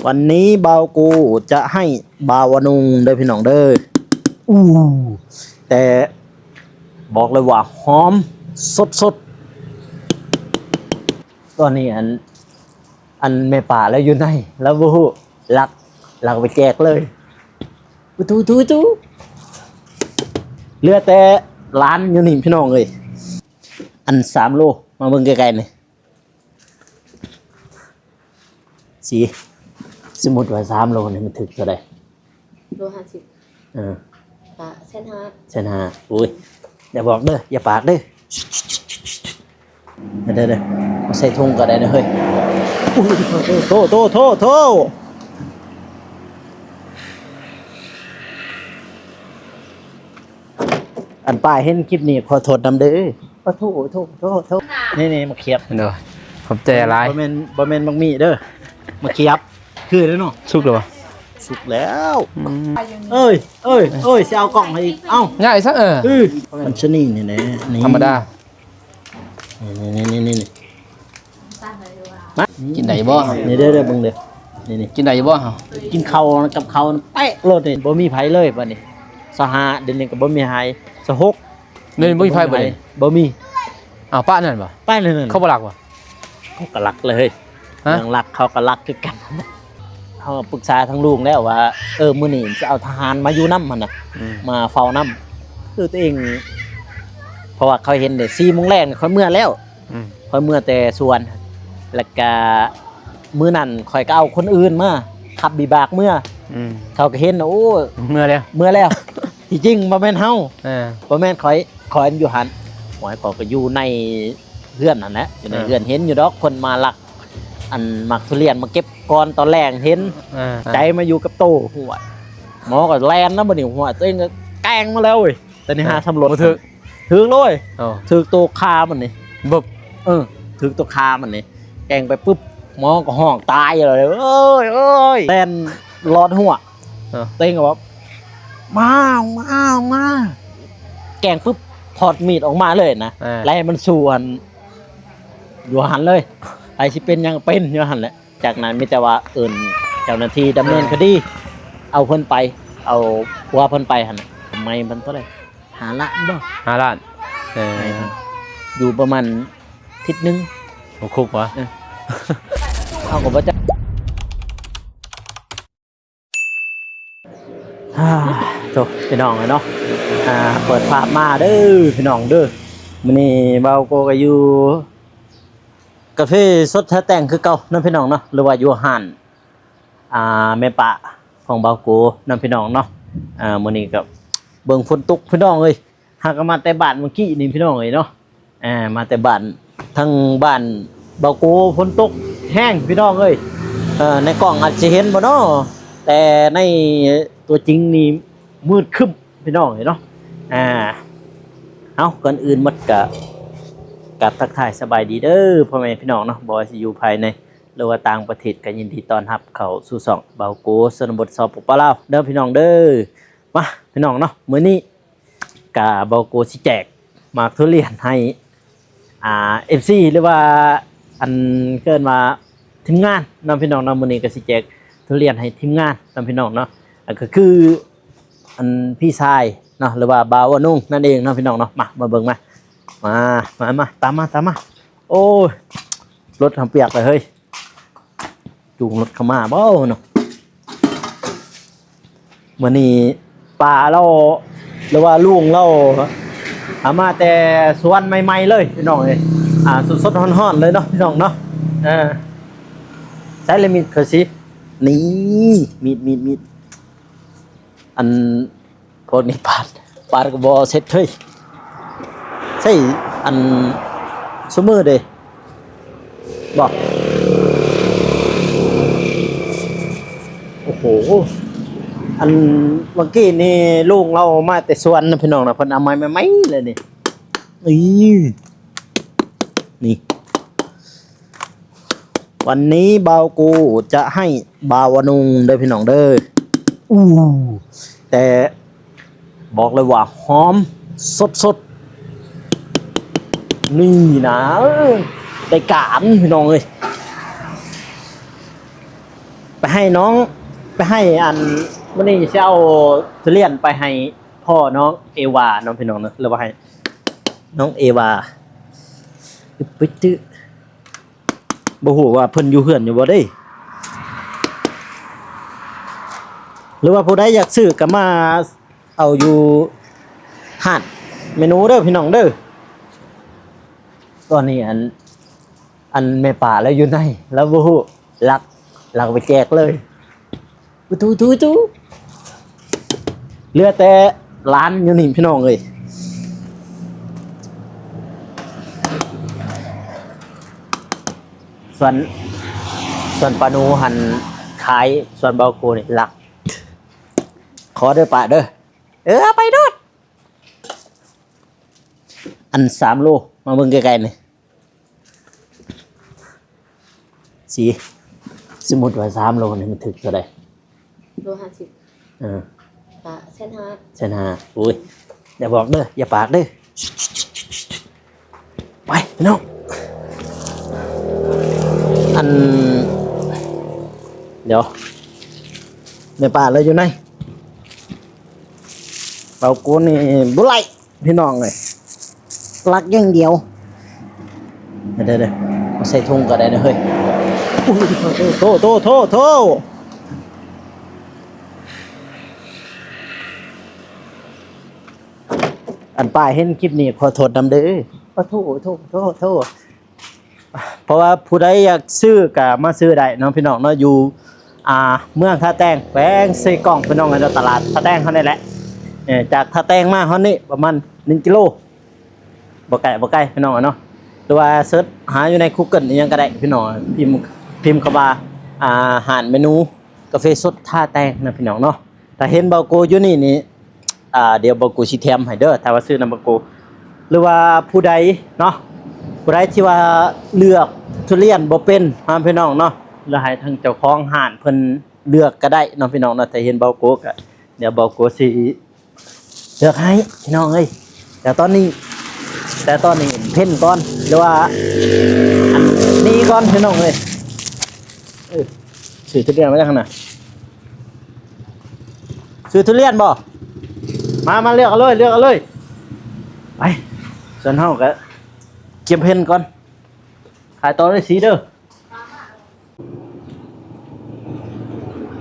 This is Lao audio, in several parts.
ວັນນີ້ບ່າວກູຈະໃຫ້ບ່າວອະນຸງເດີພີ່ນ້ອງເດີ. ອູ້ ແຕ່ບອກເລີຍວ່າຫອມສົດໆ. ຕອນນີ້ອັນ ອັນແມ່ປ້າລາວຢູ່ໃນ ລາວບໍ່ຮູ້ ລັກ ລັກໄປແຈກເລີຍ. ອູ້ ຕູ ຕູ ຕູ ເຫຼືອແຕ່ຫຼານຢູ່ນີ້ພີ່ນ້ອງເອີຍ. ອັນສາມໂລ ມາເບິ່ງໃກ້ໆນີ້. ສີ ສົມມຸດວ່າສາມໂລນີ້ມັນຖືກເທົ່າໃດ? ໂລຫ້າສິບ. ເອີ ກະແສນຫ້າ. ແສນຫ້າ. ໂອ້ຍ ຢ່າບອກເດີ ຢ່າປາກເດີ. ເດີໆ ເອົາໃສ່ຖົງກໍໄດ້ນະເຮີ້ຍ. ໂອ້ ໂທ້ ໂທ້ ໂທ້ ໂທ້. ອັນປ້າເຫັນຄລິບນີ້ຂໍໂທດນຳເດີ. ໂອ້ ໂທ້ ໂທ້ ໂທ້ ໂທ້. ນີ້ໆ ໝາກຂຽບ. ໂດຍ ຂອບໃຈຫຼາຍ. ບໍ່ແມ່ນ ບໍ່ແມ່ນໝາກມີ້ເດີ ໝາກຂຽບ. ຄືແລ້ວເນາະ. ສຸກແລ້ວບໍ່? ສຸກແລ້ວ. ອືມ ເອີຍ ເອີຍ ເອີຍ ຊິເອົາກ້ອງໃຫ້ອີກ. ເອົ້າ ງ່າຍຊະ. ເອີ ມັນຊະນີ້ນີ້ແຫຼະ ນີ້ ທຳມະດາ. ນີ້ໆໆໆ ມາ ກິນໄດ້ບໍ່? ນີ້ເດີ ເດີ ເບິ່ງເດີ ນີ້ໆ ກິນໄດ້ຢູ່ບໍ່? ກິນເຂົ້າກັບເຂົ້າແປະໂລດນີ້ ບໍ່ມີໃຜເລີຍບັດນີ້. ຊາວຫ້າ ດຽວນີ້ກໍບໍ່ມີໃຜ. ຊາວຫົກ ດຽວນີ້ບໍ່ມີໃຜບັດນີ້. ບໍ່ມີ. ອ້າວ ປະນັ້ນບໍ່? ປະນັ້ນ ເຂົາບໍ່ລັກບໍ່? ເຂົາກໍລັກເລີຍ. ຮະ? ເລື່ອງລັກເຂົາກໍລັກຄືກັນ. ເຮົາປຶກສາທາງລຸງແລ້ວວ່າ ເອີ ມື້ນີ້ຈະເອົາທະຫານມາຢູ່ນຳຫັ້ນນະ. ອືມ ມາເຝົ້ານຳ. ຄືຕົວເອງ ເພາະວ່າເຂົາເຫັນເດ້ ສີ່ໂມງແລງຂ້ອຍເມືອແລ້ວ. ອືມ ຂ້ອຍເມືອແຕ່ສວນ ແລ້ວກະມື້ນັ້ນຂ້ອຍກໍເອົາຄົນອື່ນມາຂັບວິບາກເມືອ. ອືມ ເຂົາກໍເຫັນ ໂອ້ ເມືອແລ້ວ ເມືອແລ້ວ. ທີ່ຈິງບໍ່ແມ່ນເຮົາ. ເອີ ບໍ່ແມ່ນຂ້ອຍ ຂ້ອຍຢູ່ຫັ້ນ. ໂອ້ຍ ຂ້ອຍກໍຢູ່ໃນເຮືອນຫັ້ນແຫຼະ ຢູ່ໃນເຮືອນ. ເອີ ເຫັນຢູ່ດອກ ຄົນມາລັກອັນໝາກທຸລຽນມາເກັບກ່ອນຕອນແລງ ເຫັນ. ເອີ ໃຈມາຢູ່ກັບໂຕ. ໂອ້ຍ ໝໍກໍແລ່ນນຳບັດນີ້. ໂອ້ຍ ຕົວເອງກໍແກ່ງມາແລ້ວເວີຍ. ຕອນນີ້ຫາສຳຫຼວດ ບໍ່ຖືກ ຖືກເລີຍ. ໂອ້ ຖືກໂຕຄາມັນນີ້ ບຶບ. ເອີ ຖືກໂຕຄາມັນນີ້ ແກ່ງໄປປຶບ ໝໍກໍຮ້ອງຕາຍເລີຍ ເອີຍ ເອີຍ ແລ່ນລອດຫົວ. ເອີ ຕົວເອງກໍແບບ ມາ ມາ ມາ ແກ່ງປຶບ ຖອດມີດອອກມາເລີຍນະ. ເອີ ແລ້ວໃຫ້ມັນສູ້ຫັ້ນ ຢູ່ຫັ້ນເລີຍ ໃຜຊິເປັນຫຍັງເປັນຢູ່ຫັ້ນແຫຼະ. ຈາກນັ້ນມີແຕ່ວ່າເອີ້ນເຈົ້າໜ້າທີ່ດຳເນີນຄະດີ ເອີ ເອົາເພິ່ນໄປ ເອົາຜົວເພິ່ນໄປຫັ້ນນະ. ໄມ້ເພິ່ນເທົ່າໃດ? ຫ້າລ້ານບໍ່? ຫ້າລ້ານ. ເອີ ຢູ່ປະມານທິດໜຶ່ງ. ບໍ່ຄຸກຫວາ? ເອີ ເຮົາກໍບໍ່ຈັກ. ໂທ້ ພີ່ນ້ອງເອີຍເນາະ ອ່າ ເປີດພາບມາເດີພີ່ນ້ອງເດີ. ມື້ນີ້ບ່າວໂກກໍຢູ່ກາເຟສົດແທ້ແຕ່ງຄືເກົ່າເນາະ ພີ່ນ້ອງເນາະ ຫຼືວ່າຢູ່ຮ້ານ ອ່າ ແມ່ປ້າຂອງບ່າວໂກເນາະ ພີ່ນ້ອງເນາະ. ອ່າ ມື້ນີ້ກໍເບິ່ງຝົນຕົກ ພີ່ນ້ອງເອີຍ. ຫາກໍມາແຕ່ບ້ານເມື່ອກີ້ນີ້ພີ່ນ້ອງເອີຍເນາະ. ອ່າ ມາແຕ່ບ້ານ ທາງບ້ານບ່າວໂກຝົນຕົກແຮງພີ່ນ້ອງເອີຍ. ເອີ ໃນກ້ອງອາດຊິເຫັນບໍ່ເນາະ ແຕ່ໃນຕົວຈິງນີ້ມືດຄຶ້ມພີ່ນ້ອງເອີຍເນາະ. ອ່າ ເອົາ ກ່ອນອື່ນໝົດກະ ກະທັກທາຍສະບາຍດີເດີພໍ່ແມ່ພີ່ນ້ອງເນາະ ບໍ່ວ່າຊິຢູ່ພາຍໃນ ຫຼືວ່າຕ່າງປະເທດ ກໍຍິນດີຕ້ອນຮັບເຂົ້າສູ່ຊ່ອງບ່າວໂກຊົນນະບົດ ສປປ ລາວ ເດີພີ່ນ້ອງເດີ. ມາພີ່ນ້ອງເນາະ ມື້ນີ້ ກະບ່າວໂກຊິແຈກໝາກທຸລຽນໃຫ້ ອ່າ ເອັຟຊີ ຫຼືວ່າ ອັນ ເອີ້ນວ່າທີມງານເນາະ ພີ່ນ້ອງເນາະ. ມື້ນີ້ກໍຊິແຈກທຸລຽນໃຫ້ທີມງານເນາະ ພີ່ນ້ອງເນາະ. ກໍຄື ອັນ ພີ່ຊາຍເນາະ ຫຼືວ່າບ່າວອະນຸງນັ້ນເອງເນາະ ພີ່ນ້ອງເນາະ. ມາ ມາເບິ່ງ ມາ ມາ ມາ ມາ ຕາມມາ ຕາມມາ. ໂອ້ຍ ລົດເຮົາປຽກເລີຍເຮີ້ຍ. ຈູງລົດເຂົ້າມາບໍ່ເນາະ. ມື້ນີ້ປ້າລາວ ຫຼືວ່າລຸງລາວ ເອົາມາແຕ່ສວນໃໝ່ໆເລີຍພີ່ນ້ອງເອີຍ. ອ່າ ສົດໆຮ້ອນໆເລີຍເນາະ ພີ່ນ້ອງເນາະ. ເອີ ໃຊ້ລະມີດເຂົາຊິ ນີ້ ມີດ ມີດ ມີດ. ອັນ ພວກນີ້ປາດ ປາດກໍບໍ່ເຊັດເຮີ້ຍ. ໃຊ້ອັນຊຸມມື້ເດ້ບໍ່? ໂອ້ໂຫ ອັນເມື່ອກີ້ນີ້ລຸງລາວມາແຕ່ສວນນະ ພີ່ນ້ອງນະ ເພິ່ນເອົາມາໃໝ່ໆເລີຍນີ້. ນີ້ ນີ້ ວັນນີ້ບ່າວໂກຈະໃຫ້ບ່າວອະນຸງເດີພີ່ນ້ອງເດີ. ອູ້ ແຕ່ບອກເລີຍວ່າຫອມສົດໆ. ນີ້ນະ ເອີ ໄດ້ການພີ່ນ້ອງເອີຍ. ໄປ ໃຫ້ນ້ອງໄປໃຫ້ ອັນ ມື້ນີ້ຊິເອົາທຸລຽນໄປໃຫ້ພໍ່ນ້ອງເອວາເນາະ ພີ່ນ້ອງເນາະ ຫຼືວ່າໃຫ້ນ້ອງເອວາ ປຶດຕື້ ບໍ່ຮູ້ວ່າເພິ່ນຢູ່ເຮືອນຢູ່ບໍ່ເດ້ ຫຼືວ່າຜູ້ໃດຢາກຊື້ກໍມາເອົາຢູ່ຮ້ານເມນູເດີ ພີ່ນ້ອງເດີ. ຕອນນີ້ ອັນ ອັນແມ່ປ້າລາວຢູ່ໃນ ລາວບໍ່ຮູ້ ລັກ ລັກໄປແຈກເລີຍ. ອູຕູ ຕູ ຕູ ເຫຼືອແຕ່ຫຼານຢູ່ນີ້ ພີ່ນ້ອງເອີຍ. ສ່ວນ ສ່ວນປ້າໜູຫັ້ນຂາຍ ສ່ວນບ່າວໂກນີ້ລັກ. ຂໍເດີປ້າເດີ. ເອີ ເອົາໄປໂລດ. ອັນສາມໂລ ມາເບິ່ງໃກ້ໆນີ້. ສີ ສົມມຸດວ່າສາມໂລນີ້ມັນຖືກເທົ່າໃດ? ໂລຫ້າສິບ. ເອີ ກະແສນຫ້າ. ແສນຫ້າ. ໂອ້ຍ ຢ່າບອກເດີ ຢ່າປາກເດີ. ໄປພີ່ນ້ອງ ອັນ ດຽວ ແມ່ປ້າລາວຢູ່ໃນ ເອົາກູນີ້ບໍ່ໄຫຼ ພີ່ນ້ອງເອີຍ ລັກຢ່າງດຽວ. ເດີໆ ເອົາໃສ່ຖົງກໍໄດ້ນະເຮີ້ຍ. ໂອ້ໂທ ໂທ ໂທ ໂທ ອັນປ້າເຫັນຄລິບນີ້ຂໍໂທດນຳເດີ. ໂອ້ໂທ ໂທ ໂທ ໂທ. ເພາະວ່າຜູ້ໃດຢາກຊື້ກໍມາຊື້ໄດ້ເນາະ ພີ່ນ້ອງເນາະ ຢູ່ ອ່າ ເມືອງທ່າແຕງ ແຂວງເຊກອງ ພີ່ນ້ອງເອີຍເນາະ ຕະຫຼາດທ່າແຕງເຮົານີ້ແຫຼະ. ເອີ ຈາກທ່າແຕງມາຮອດນີ້ປະມານໜຶ່ງກິໂລ ບໍ່ໄກ ບໍ່ໄກ ພີ່ນ້ອງເອີຍເນາະ. ຫຼືວ່າເສີດຫາຢູ່ໃນກູເກີນອີ່ຫຍັງກໍໄດ້ ພີ່ນ້ອງ ພິມ ພິມຄຳວ່າ ອ່າ ຮ້ານເມນູກາເຟສົດທ່າແຕງນະ ພີ່ນ້ອງເນາະ. ຖ້າເຫັນບ່າວໂກຢູ່ນີ້ນີ້ ອ່າ ດຽວບ່າວໂກຊິແຖມໃຫ້ເດີ ຖ້າວ່າຊື້ນຳບ່າວໂກ. ຫຼືວ່າຜູ້ໃດເນາະ ຜູ້ໃດທີ່ວ່າເລືອກທຸລຽນບໍ່ເປັນນະ ພີ່ນ້ອງເນາະ ແລ້ວໃຫ້ທາງເຈົ້າຂອງຮ້ານເພິ່ນເລືອກກໍໄດ້ເນາະ ພີ່ນ້ອງເນາະ. ຖ້າເຫັນບ່າວໂກກໍ ດຽວບ່າວໂກຊິເລືອກໃຫ້ ພີ່ນ້ອງເອີຍ. ແຕ່ຕອນນີ້ ແຕ່ຕອນນີ້ເພັນກ່ອນ ຫຼືວ່າ ອັນນີ້ກ່ອນ ພີ່ນ້ອງເອີຍ. ເອີ ຊື້ທຸລຽນມາຈັ່ງຫັ້ນນະ ຊື້ທຸລຽນບໍ່? ມາ ມາເລືອກເອົາເລີຍ ເລືອກເອົາເລີຍ. ໄປ ສ່ວນເຮົາກໍກຽມເພັນກ່ອນ ຂາຍຕໍ່ໄດ້ສີເດີ.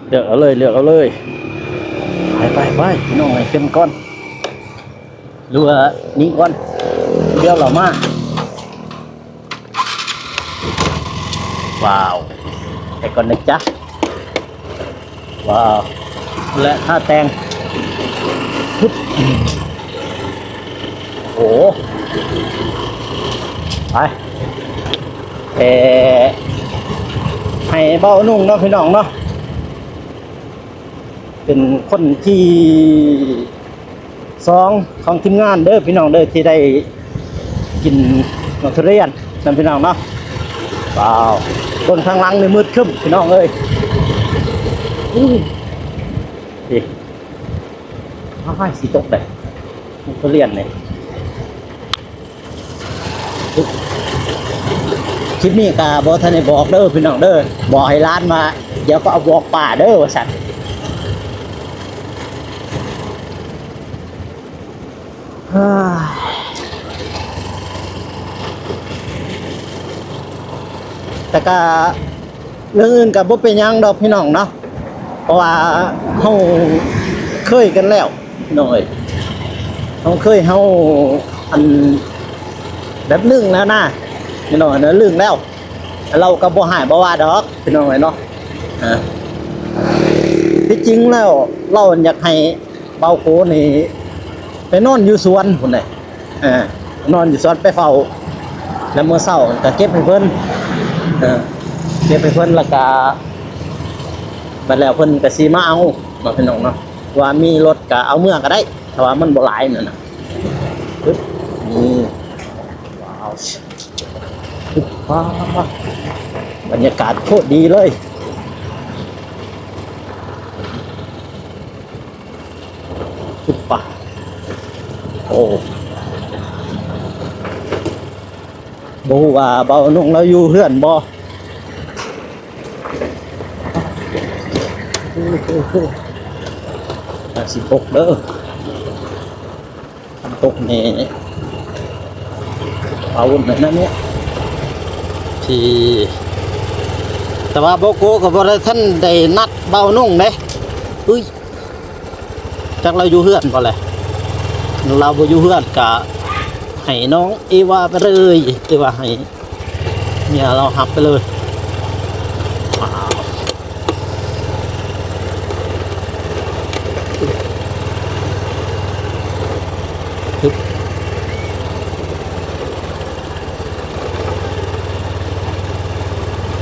ເລືອກເອົາເລີຍ ເລືອກເອົາເລີຍ. ໄປ ໄປ ໄປ ນ້ອງໃຫ້ເປັນກ່ອນ ຫຼືວ່ານີ້ກ່ອນ ດຽວລາວມາ. ວ້າວ ໄປກ່ອນນະຈ໊ະ. ວ້າວ ແລະ ທ່າແຕງ ໂອ້ ໄປ ເອີ ໃຫ້ເບົານຸ່ງເນາະ ພີ່ນ້ອງເນາະ ເປັນຄົນທີສອງຂອງທີມງານເດີ ພີ່ນ້ອງເດີ ທີ່ໄດ້ກິນໝາກທຸລຽນນຳ ພີ່ນ້ອງເນາະ. ວ້າວ ເບິ່ງທາງຫຼັງນີ້ມືດຄຶ້ມ ພີ່ນ້ອງເອີຍ. ອູ້ຍ ນີ້ ອ້າຍ ຊິຕົກໄດ໋ ທຸລຽນນີ້. ຄລິບນີ້ກໍບໍ່ທັນໄດ້ບອກເດີ ພີ່ນ້ອງເດີ ບອກໃຫ້ຫຼານວ່າ ດຽວກໍເອົາບອກປ້າເດີວ່າຊັ້ນ. ແຕ່ກະເລື່ອງອື່ນກະບໍ່ເປັນຫຍັງດອກພີ່ນ້ອງເນາະ ເພາະວ່າເຮົາເຄີຍກັນແລ້ວພີ່ນ້ອງເອີຍ ເຮົາເຄີຍ ເຮົາ ອັນ ແບບລຶ້ງແລ້ວນະພີ່ນ້ອງເນາະ ລຶ້ງແລ້ວ ລາວກໍບໍ່ຮ້າຍບໍ່ວ່າດອກພີ່ນ້ອງເອີຍເນາະ. ອ່າ ທີ່ຈິງແລ້ວລາວຢາກໃຫ້ ເບົາໂກນີ້ໄປນອນຢູ່ສວນພຸ້ນເດ້ ເອີ ນອນຢູ່ສວນໄປເຝົ້າ ແລ້ວມື້ເຊົ້າກໍເກັບໃຫ້ເພິ່ນ ເອີ ເກັບໃຫ້ເພິ່ນ ແລ້ວກໍບັດແລ້ວເພິ່ນກໍຊິມາເອົາເນາະ ພີ່ນ້ອງເນາະ ວ່າມີລົດກໍເອົາເມືອກໍໄດ້ ຖ້າວ່າມັນບໍ່ຫຼາຍນັ້ນນະ. ປຶບ ນີ້ ວ້າວ ປຶບ ວ້າວ ບັນຍາກາດໂຄດດີເລີຍ. ປຶບ ປະ ໂອ້ ບໍ່ຮູ້ວ່າເບົານຸ່ງລາວຢູ່ເຮືອນບໍ່? ຫ້າສິບຫົກເດີ ຕົກແນ່ ເອົານັ້ນເນາະ ທີ່ ແຕ່ວ່າບໍ່ໂກກໍບໍ່ໄດ້ ທັນໄດ້ນັດເບົານຸ່ງເດ້. ອຸ້ຍ ຈັກລາວຢູ່ເຮືອນບໍ່ແຫຼະ ລາວບໍ່ຢູ່ເຮືອນກະໃຫ້ນ້ອງເອວາໄປເລີຍ ເອວາໃຫ້ເມຍລາວຮັບໄປເລີຍ.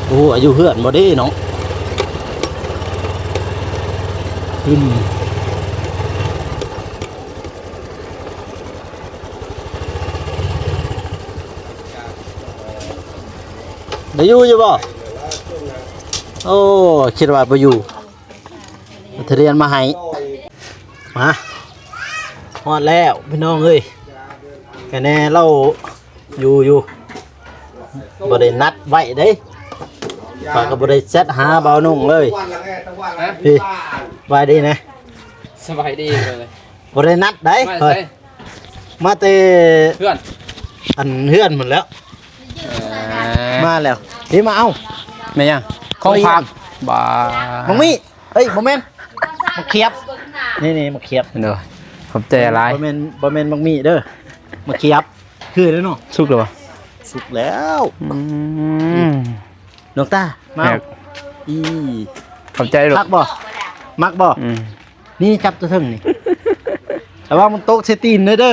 ໂອ້ ອາຍຸເຮືອນບໍ່ເດ້ເນາະ ຂຶ້ນ ໄດ້ຢູ່ຢູ່ບໍ່? ໂອ້ ຄິດວ່າບໍ່ຢູ່ ເອົາທຸລຽນມາໃຫ້. ມາ ຮອດແລ້ວພີ່ນ້ອງເອີຍ ກະແນ່ລາວຢູ່ຢູ່ ບໍ່ໄດ້ນັດໄວ້ເດ້ ຂ້ອຍກໍບໍ່ໄດ້ແຊັດຫາເບົານຸ່ງເລີຍ. ພີ່ ສະບາຍດີນະ? ສະບາຍດີເລີຍ ບໍ່ໄດ້ນັດໄດ້ ມາແຕ່ໃສ? ມາແຕ່ເຮືອນ ອັນເຮືອນພຸ້ນແຫຼ້ວ. ເອີ ມາແລ້ວ ເດ ມາເອົາ ແມ່ນຫຍັງ? ຂອງຝາກ ບັກໝີ່ ເອີຍ ບໍ່ແມ່ນ ໝາກຂຽບ ນີ້ໆ ໝາກຂຽບ ໂດຍ ຂອບໃຈຫຼາຍ. ບໍ່ແມ່ນ ບໍ່ແມ່ນບັກໝີ່ເດີ ໝາກຂຽບ ຄືແລ້ວເນາະ. ສຸກແລ້ວບໍ່? ສຸກແລ້ວ. ອືມ ນ້ອງຕາ ມາ ແມ່ນ ອີ ຂອບໃຈລູກ. ມັກບໍ່? ມັກບໍ່? ອືມ ນີ້ ຈັບຕົວເທິງນີ້ ລະວັງມັນຕົກໃສ່ຕີນເດີ.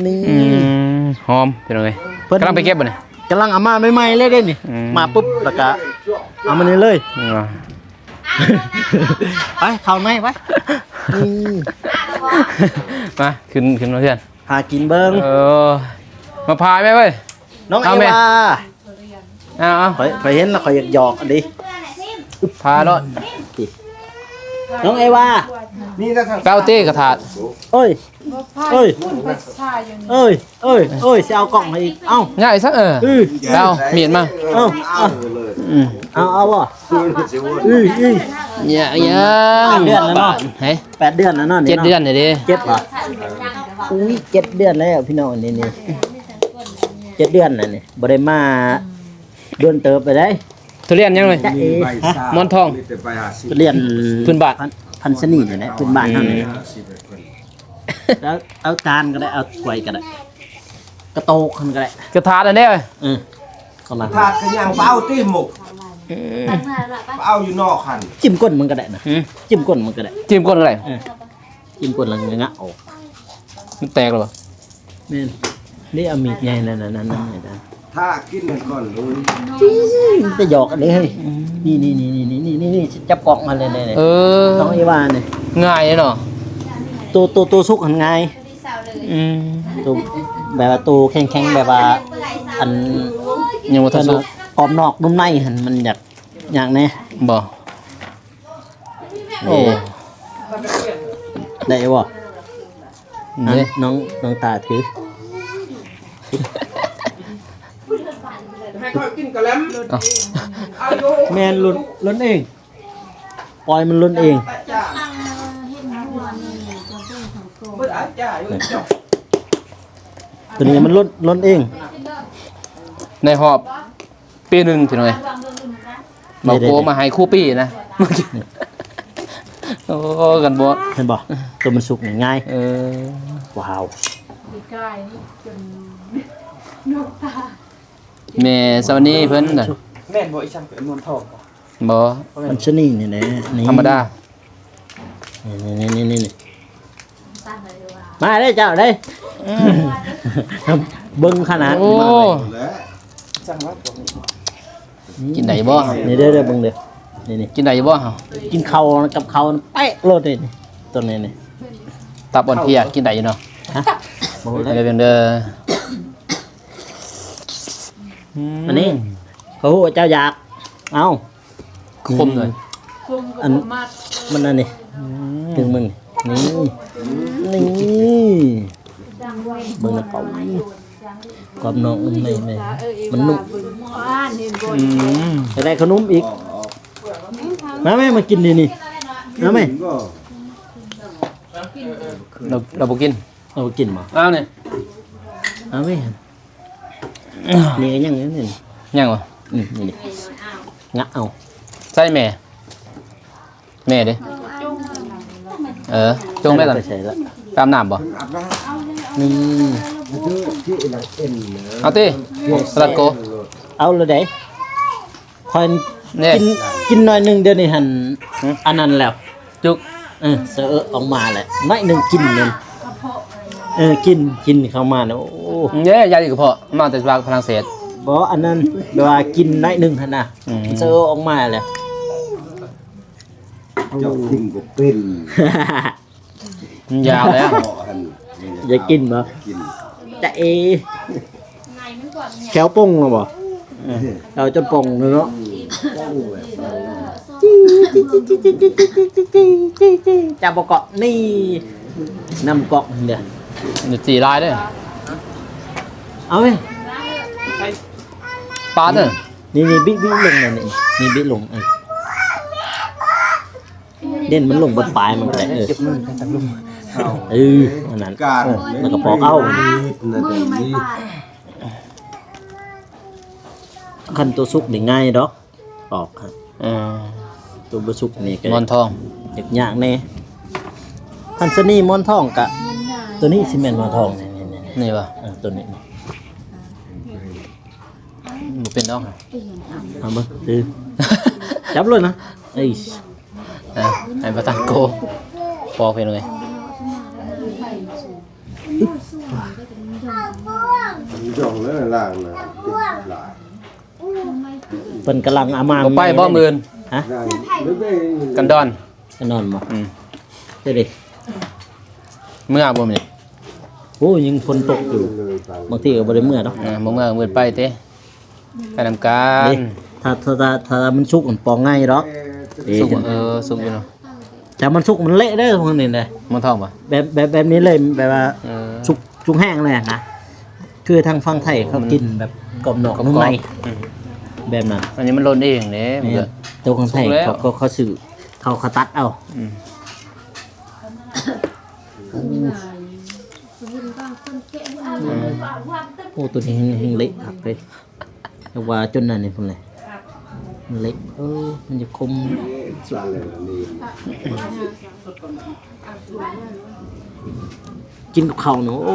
ນີ້ ອືມ ຫອມພີ່ນ້ອງເອີຍ ເພິ່ນກຳລັງໄປເກັບບໍ່ນີ້? ກຳລັງເອົາມາໃໝ່ໆເລີຍເດ້ນີ້. ອືມ ມາປຸບ ລະກະເອົາມານີ້ເລີຍ. ອືມ ໄປ ເຂົ້າໃນໄປ. ນີ້ ມາ ຂຶ້ນ ຂຶ້ນມາເພື່ອນ ຫາກິນເບິ່ງ. ເອີ ມາພາຍແມ່ເວີຍ ນ້ອງເອວາ. ເອົາ ເອົາ ຂ້ອຍ ຂ້ອຍເຫັນແລ້ວຂ້ອຍຢາກຢອກອັນນີ້ ພາໂລດ. ນ້ອງເອວາ ນີ້ນະ ເອົາຕິກະທາດ. ໂອ້ຍ ໂອ້ຍ ເອີຍ ເອີຍ ເອີຍ ຊິເອົາກ້ອງໃຫ້ອີກ. ເອົ້າ ໃຫຍ່ຊະ ເອີ ເອົາມີດມາ. ເອົາ ເອົາ ອືມ ເອົາ ເອົາບໍ່? ອື ອື ຍັງ ຍັງ ແປດເດືອນແລ້ວເນາະ. ເຮີ້ຍ ແປດເດືອນແລ້ວເນາະ ເຈັດເດືອນແລ້ວເດ້. ເຈັດບໍ່? ອຸ້ຍ ເຈັດເດືອນແລ້ວພີ່ນ້ອງ ນີ້ ນີ້ ເຈັດເດືອນແລ້ວນີ້ ບໍ່ໄດ້ມາ ດົນເຕີບໄປໄດ້. ທຸລຽນຫຍັງເລີຍ? ຈະເອ ໝອນທອງ ມີໃບຊາ ມີແຕ່ໃບຫ້າສິບ ທຸລຽນພື້ນບ້ານ ພັນ ພັນຊະນີນີ້ແຫຼະ ພື້ນບ້ານເຮົານີ້. ອືມ ເອົາ ເອົາຈານກໍໄດ້ ເອົາຖ້ວຍກໍໄດ້ ກະໂຕກຫັ້ນກໍໄດ້ ກະທາດອັນເດ້. ເອີ ເອົາມາ ທາດກໍຍັງເອົາຕິໝົກ. ອືມ ເອົາຢູ່ນອກຫັ້ນ ຈິ້ມກົ້ນມັນກໍໄດ້ນະ. ຫືມ ຈິ້ມກົ້ນມັນກໍໄດ້ ຈິ້ມກົ້ນກໍໄດ້. ເອີ ກິນກ່ອນແລ້ວງະອອກ ມັນແຕກແລ້ວບໍ່? ແມ່ນ ນີ້ເອົາມີດໃຫຍ່ນັ້ນ ນັ້ນ ນັ້ນ ນັ້ນ ຖ້າກິນນັ້ນກ່ອນໂລຍ ມັນຈະຫຍອກອັນນີ້ເຮີ້ຍ. ອືມ ນີ້ໆໆໆ ນີ້ ນີ້ ນີ້ ຈັບກ້ອງມາເລີຍ ນີ້ ເອີ ນ້ອງເອວານີ້ ງ່າຍເນາະ ໂຕ ໂຕ ໂຕສຸກຫັ້ນງ່າຍ. ອືມ ໂຕແບບວ່າໂຕແຂງໆ ແບບວ່າອັນ ຍັງບໍ່ທັນສຸກ ກອບນອກນຸ່ມໃນຫັ້ນ ມັນຢາກ ຍາກແດ່ບໍ່? ໂອ້ ເອີ ໄດ້ບໍ່? ເດ້ ນ້ອງ ນ້ອງຕາຖື ໃຫ້ຂ້ອຍກິນກະແລັມ ເອົ້າ ແມ່ນ ຫຼົ່ນ ຫຼົ່ນເອງ ປ່ອຍມັນຫຼົ່ນເອງ. ໂຕນີ້ມັນຫຼົ່ນ ຫຼົ່ນເອງ ໃນຮອບ ປີໜຶ່ງ ພີ່ນ້ອງເອີຍ ເບົາໂກມາໃຫ້ຄູ່ປີນະ. ໂອ້ ກັນບໍ່ ເຫັນບໍ່? ໂຕມັນສຸກນີ້ງ່າຍ. ເອີ ວ້າວ ປີກາຍນີ້ຈົນນົກຕາ ແມ່ສາວນີ້ເພິ່ນນະ ແມ່ນບໍ່? ອີ່ຫຍັງເປັນນວນທອງບໍ່? ບໍ່ ມັນຊະນີນີ້ແຫຼະ ນີ້ ທຳມະດາ ນີ້ໆໆໆ ມາເດ້ເຈົ້າເດ້ ເບິ່ງຂະໜາດ ໂອ້ ມາເລີຍ ຈັ່ງວ່າ ກິນໄດ້ບໍ່? ນີ້ເດີ ເດີ ເບິ່ງເດີ ນີ້ ນີ້ ກິນໄດ້ຢູ່ບໍ່? ກິນເຂົ້າກັບເຂົ້າແປະໂລດນີ້ ໂຕນີ້ນີ້ ຕັບອ່ອນເພຍ ກິນໄດ້ຢູ່ເນາະ ຮະ ບໍ່ຮູ້ເລີຍ ເດີ ເບິ່ງເດີ ອືມ ອັນນີ້ ເຂົາຮູ້ວ່າເຈົ້າຢາກ ເອົ້າ ຄົມເລີຍ ອັນ ມັນອັນນີ້ ອືມ ດຶງເບິ່ງ ນີ້ ນີ້ ເບິ່ງນະເປົາ ກອບນອກນຸ່ມໃນ ມັນນຸ່ມ ອືມ ຢາກໄດ້ຂະໜົມອີກ. ມາແມ່ ມາກິນນີ້ນີ້ ມາແມ່ ກິນບໍ່? ລາວ ລາວບໍ່ກິນ ລາວບໍ່ກິນບໍ່? ເອົານີ້ ເອົາແມ່ ນີ້ກໍຍັງຢູ່ນີ້ ຍັງບໍ່? ອືມ ນີ້ ງະເອົາ ໃສ່ແມ່ ແມ່ເດ້ ເອີ ຈົ່ງແມ່ກ່ອນ ໃສ່ລະ ຕາມນ້ຳບໍ່? ນີ້ ເອົາຕິ ສະລັດໂກ ເອົາລະໄດ໋ ຂ້ອຍ ແນ່ ກິນ ກິນໜ້ອຍໜຶ່ງ ດຽວນີ້ຫັ້ນ ຫຶ ອັນນັ້ນແລ້ວ ຈຸກ ເອີ ສະເອາະອອກມາແຫຼະ ໜ້ອຍໜຶ່ງກິນນັ້ນ ເອີ ກິນ ກິນເຂົ້າມາແລ້ວ ໂອ້ ເດ້ ຢາດີກະເພາະ ມາແຕ່ປາກຝຣັ່ງເສດ ບໍ່ ອັນນັ້ນ ແບບວ່າກິນໜ້ອຍໜຶ່ງຫັ້ນນະ ອືມ ສະເອາະອອກມາແລ້ວ ເຈົ້າກິນບໍ່ເປັນ ມັນຍາວແລ້ວ ຢາກກິນບໍ່? ກິນ ຈະເອ ແຂ້ວປົ່ງແລ້ວບໍ່? ເອີ ແຂ້ວຈົນປົ່ງແລ້ວເນາະ ຈັບບໍ່ເກາະ ນີ້ ນ້ຳເກາະເດ້ ນີ້ ຈີ່ຫຼາຍເດ້ ເອົາເວີຍ ປາດເດີ ນີ້ໆ ບິ ບິລົງ ນີ້ ນີ້ ບິລົງ ເອີ ເດັ່ນມັນລົງບັດປາຍມັນກໍໄດ້ ເອີ ເຈັບມືກັນຈັກລຸມ ເອີ ອັນນັ້ນ ເອີ ແລ້ວກໍປອກເອົາ ມືໄມ້ບາດ ຄັນຕົວສຸກນີ້ງ່າຍດອກ ປອກ ເອີ ຕົວບໍ່ສຸກນີ້ກໍ ໝອນທອງ ຍາກໆແດ່ ຄັນຊະນີໝອນທອງກະ ຕົວນີ້ຊິແມ່ນໝອນທອງ ນີ້ ນີ້ ນີ້ ນີ້ບໍ່? ເອີ ຕົວນີ້ ບໍ່ເປັນດອກ ເອົາເບິ່ງ ຖື ຈັບໂລດນະ ເອີຍ ອ່ະ ໃຫ້ປະທານໂກ ປອກເພິ່ນເລີຍ ຢ່ອງເລີຍລ້າງນະ ເພິ່ນກຳລັງເອົາມາ ບໍ່ໄປບໍ່ມື້ອື່ນ ຮະ ກັນດອນ ໄປນອນບໍ່? ອືມ ເຮັດເດ້ ເມືອບໍ່ມື້ນີ້? ໂອ້ ຍັງຝົນຕົກຢູ່ ບາງທີກໍບໍ່ໄດ້ເມືອດອກ ອ່າ ບໍ່ເມືອມື້ໄປເຕະ ໄປນຳກັນ ເດ້ ຖ້າ ຖ້າ ຖ້າ ຖ້າມັນສຸກມັນປອງງ່າຍດອກ ເອີ ສຸກ ເອີ ສຸກຢູ່ເນາະ ແຕ່ມັນສຸກມັນເລະເດ້ພວກນີ້ເດ້ ໝອນທອງບໍ່? ແບບ ແບບ ແບບນີ້ເລີຍ ແບບວ່າ ເອີ ສຸກ ສຸກແຫ້ງເລີຍນະ ຄືທາງຝັ່ງໄທເຂົາ ອືມ ກິນແບບກອບນອກ ກອບ ນຸ່ມໃນ ອືມ ແບບນັ້ນ ອັນນີ້ມັນຫຼົ່ນເອງເດ້ ແມ່ນ ມັນກໍ ຕົວຝັ່ງໄທ ສຸກແລ້ວ ເຂົາ ເຂົາ ເຂົາຊື້ ເຂົາ ເຂົາຕັດເອົາ ອືມ ໂອ້ ໂອ້ ຕົວນີ້ແຮ່ງ ແຮ່ງເລະຄັກເລີຍ ແຕ່ວ່າຈົນນັ້ນນີ້ພຸ້ນແຫຼະ ເລະ ເອີ ມັນຈະຄົມ ກິນກັບເຂົ້າເນາະ ໂອ້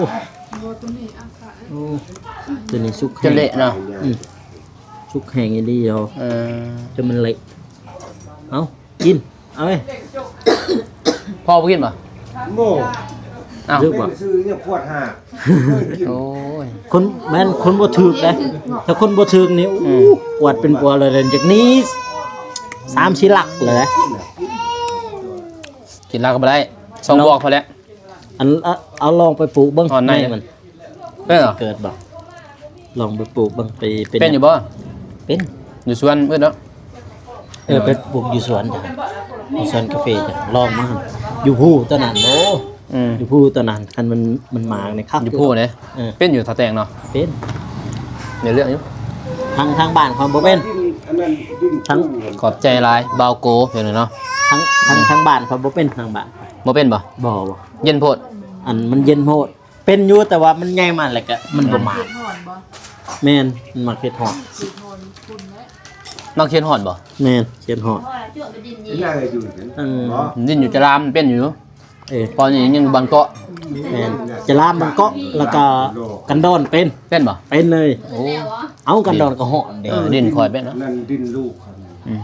ໂອ້ ຕົວນີ້ສຸກແຮງ ຈະເລະເນາະ ອືມ ສຸກແຮງອີ່ຫຼີເນາະ ເອີ ຈົນມັນເລະ ເອົ້າ ກິນ ເອົາເວີຍ ພໍ່ບໍ່ກິນບໍ່? ບໍ່ ອ້າວ ຖືກບໍ່? ເປັນຊື່ຍັງປວດຫາກ ໂອ້ຍ ຄົນ ແມ່ນຄົນບໍ່ຖືກເດ້ ຖ້າຄົນບໍ່ຖືກນີ້ ອືມ ປວດເປັນປົວເລີຍ ຈາກນີ້ສາມສີ່ຫຼັກເລີຍ ກິນແລ້ວກໍບໍ່ໄດ້ ສອງບວກພໍແລ້ວ ອັນ ເອົາ ເອົາລອງໄປປູກເບິ່ງ ອ່ອນໃນ ໃນມັນ ເອີ ເກີດບໍ່? ລອງໄປປູກເບິ່ງ ໄປເປັນ ເປັນຢູ່ບໍ່? ເປັນ ຢູ່ສວນມື້ເນາະ ເອີ ໄປປູກຢູ່ສວນຈ້ະ ຢູ່ສວນກາເຟຈ້ະ ລອງມາ ຢູ່ພູຕອນນັ້ນ ໂອ້ ອືມ ຢູ່ພູຕອນນັ້ນ ຄັນມັນ ມັນມານີ້ຄັກ ຢູ່ພູເດ້ ເອີ ເປັນຢູ່ທ່າແຕງເນາະ ເປັນ ເປັນເລື່ອງຢູ່ ທາງ ທາງບ້ານຂ້ອຍບໍ່ເປັນ ທາງ ຂອບໃຈຫຼາຍ ບ່າວໂກ ເປັນເນາະ ທາງ ທາງ ອືມ ທາງບ້ານຂ້ອຍບໍ່ເປັນ ທາງບ້ານ ບໍ່ເປັນບໍ່? ບໍ່ ບໍ່ ເຢັນໂພດ ອັນມັນເຢັນໂພດ ເປັນຢູ່ ແຕ່ວ່າມັນໃຫຍ່ມາແລ້ວກະມັນບໍ່ມາ ມັນມັກເຂດຮ້ອນບໍ່? ແມ່ນ ມັນມັກເຂດຮ້ອນ ມັກເຂດຮ້ອນບໍ່? ແມ່ນ ເຂດຮ້ອນ ເປັນຫຍັງຢູ່ຫັ້ນ ອືມ ເປັນຢູ່ຈະລາມ ເປັນຢູ່ ເອີ ຕອນນີ້ຍັງຢູ່ບາງເກາະ ແມ່ນ ຈະລາມ ບາງເກາະ ແລ້ວກະກັນດອນເປັນ ເປັນບໍ່? ເປັນເລີຍ ໂອ້ ເອົາ ກັນດອນກໍຮ້ອນເດ້ ເອີ ດິນຂ້ອຍເປັນເນາະ ນັ້ນດິນລູກເຂົາ ອືມ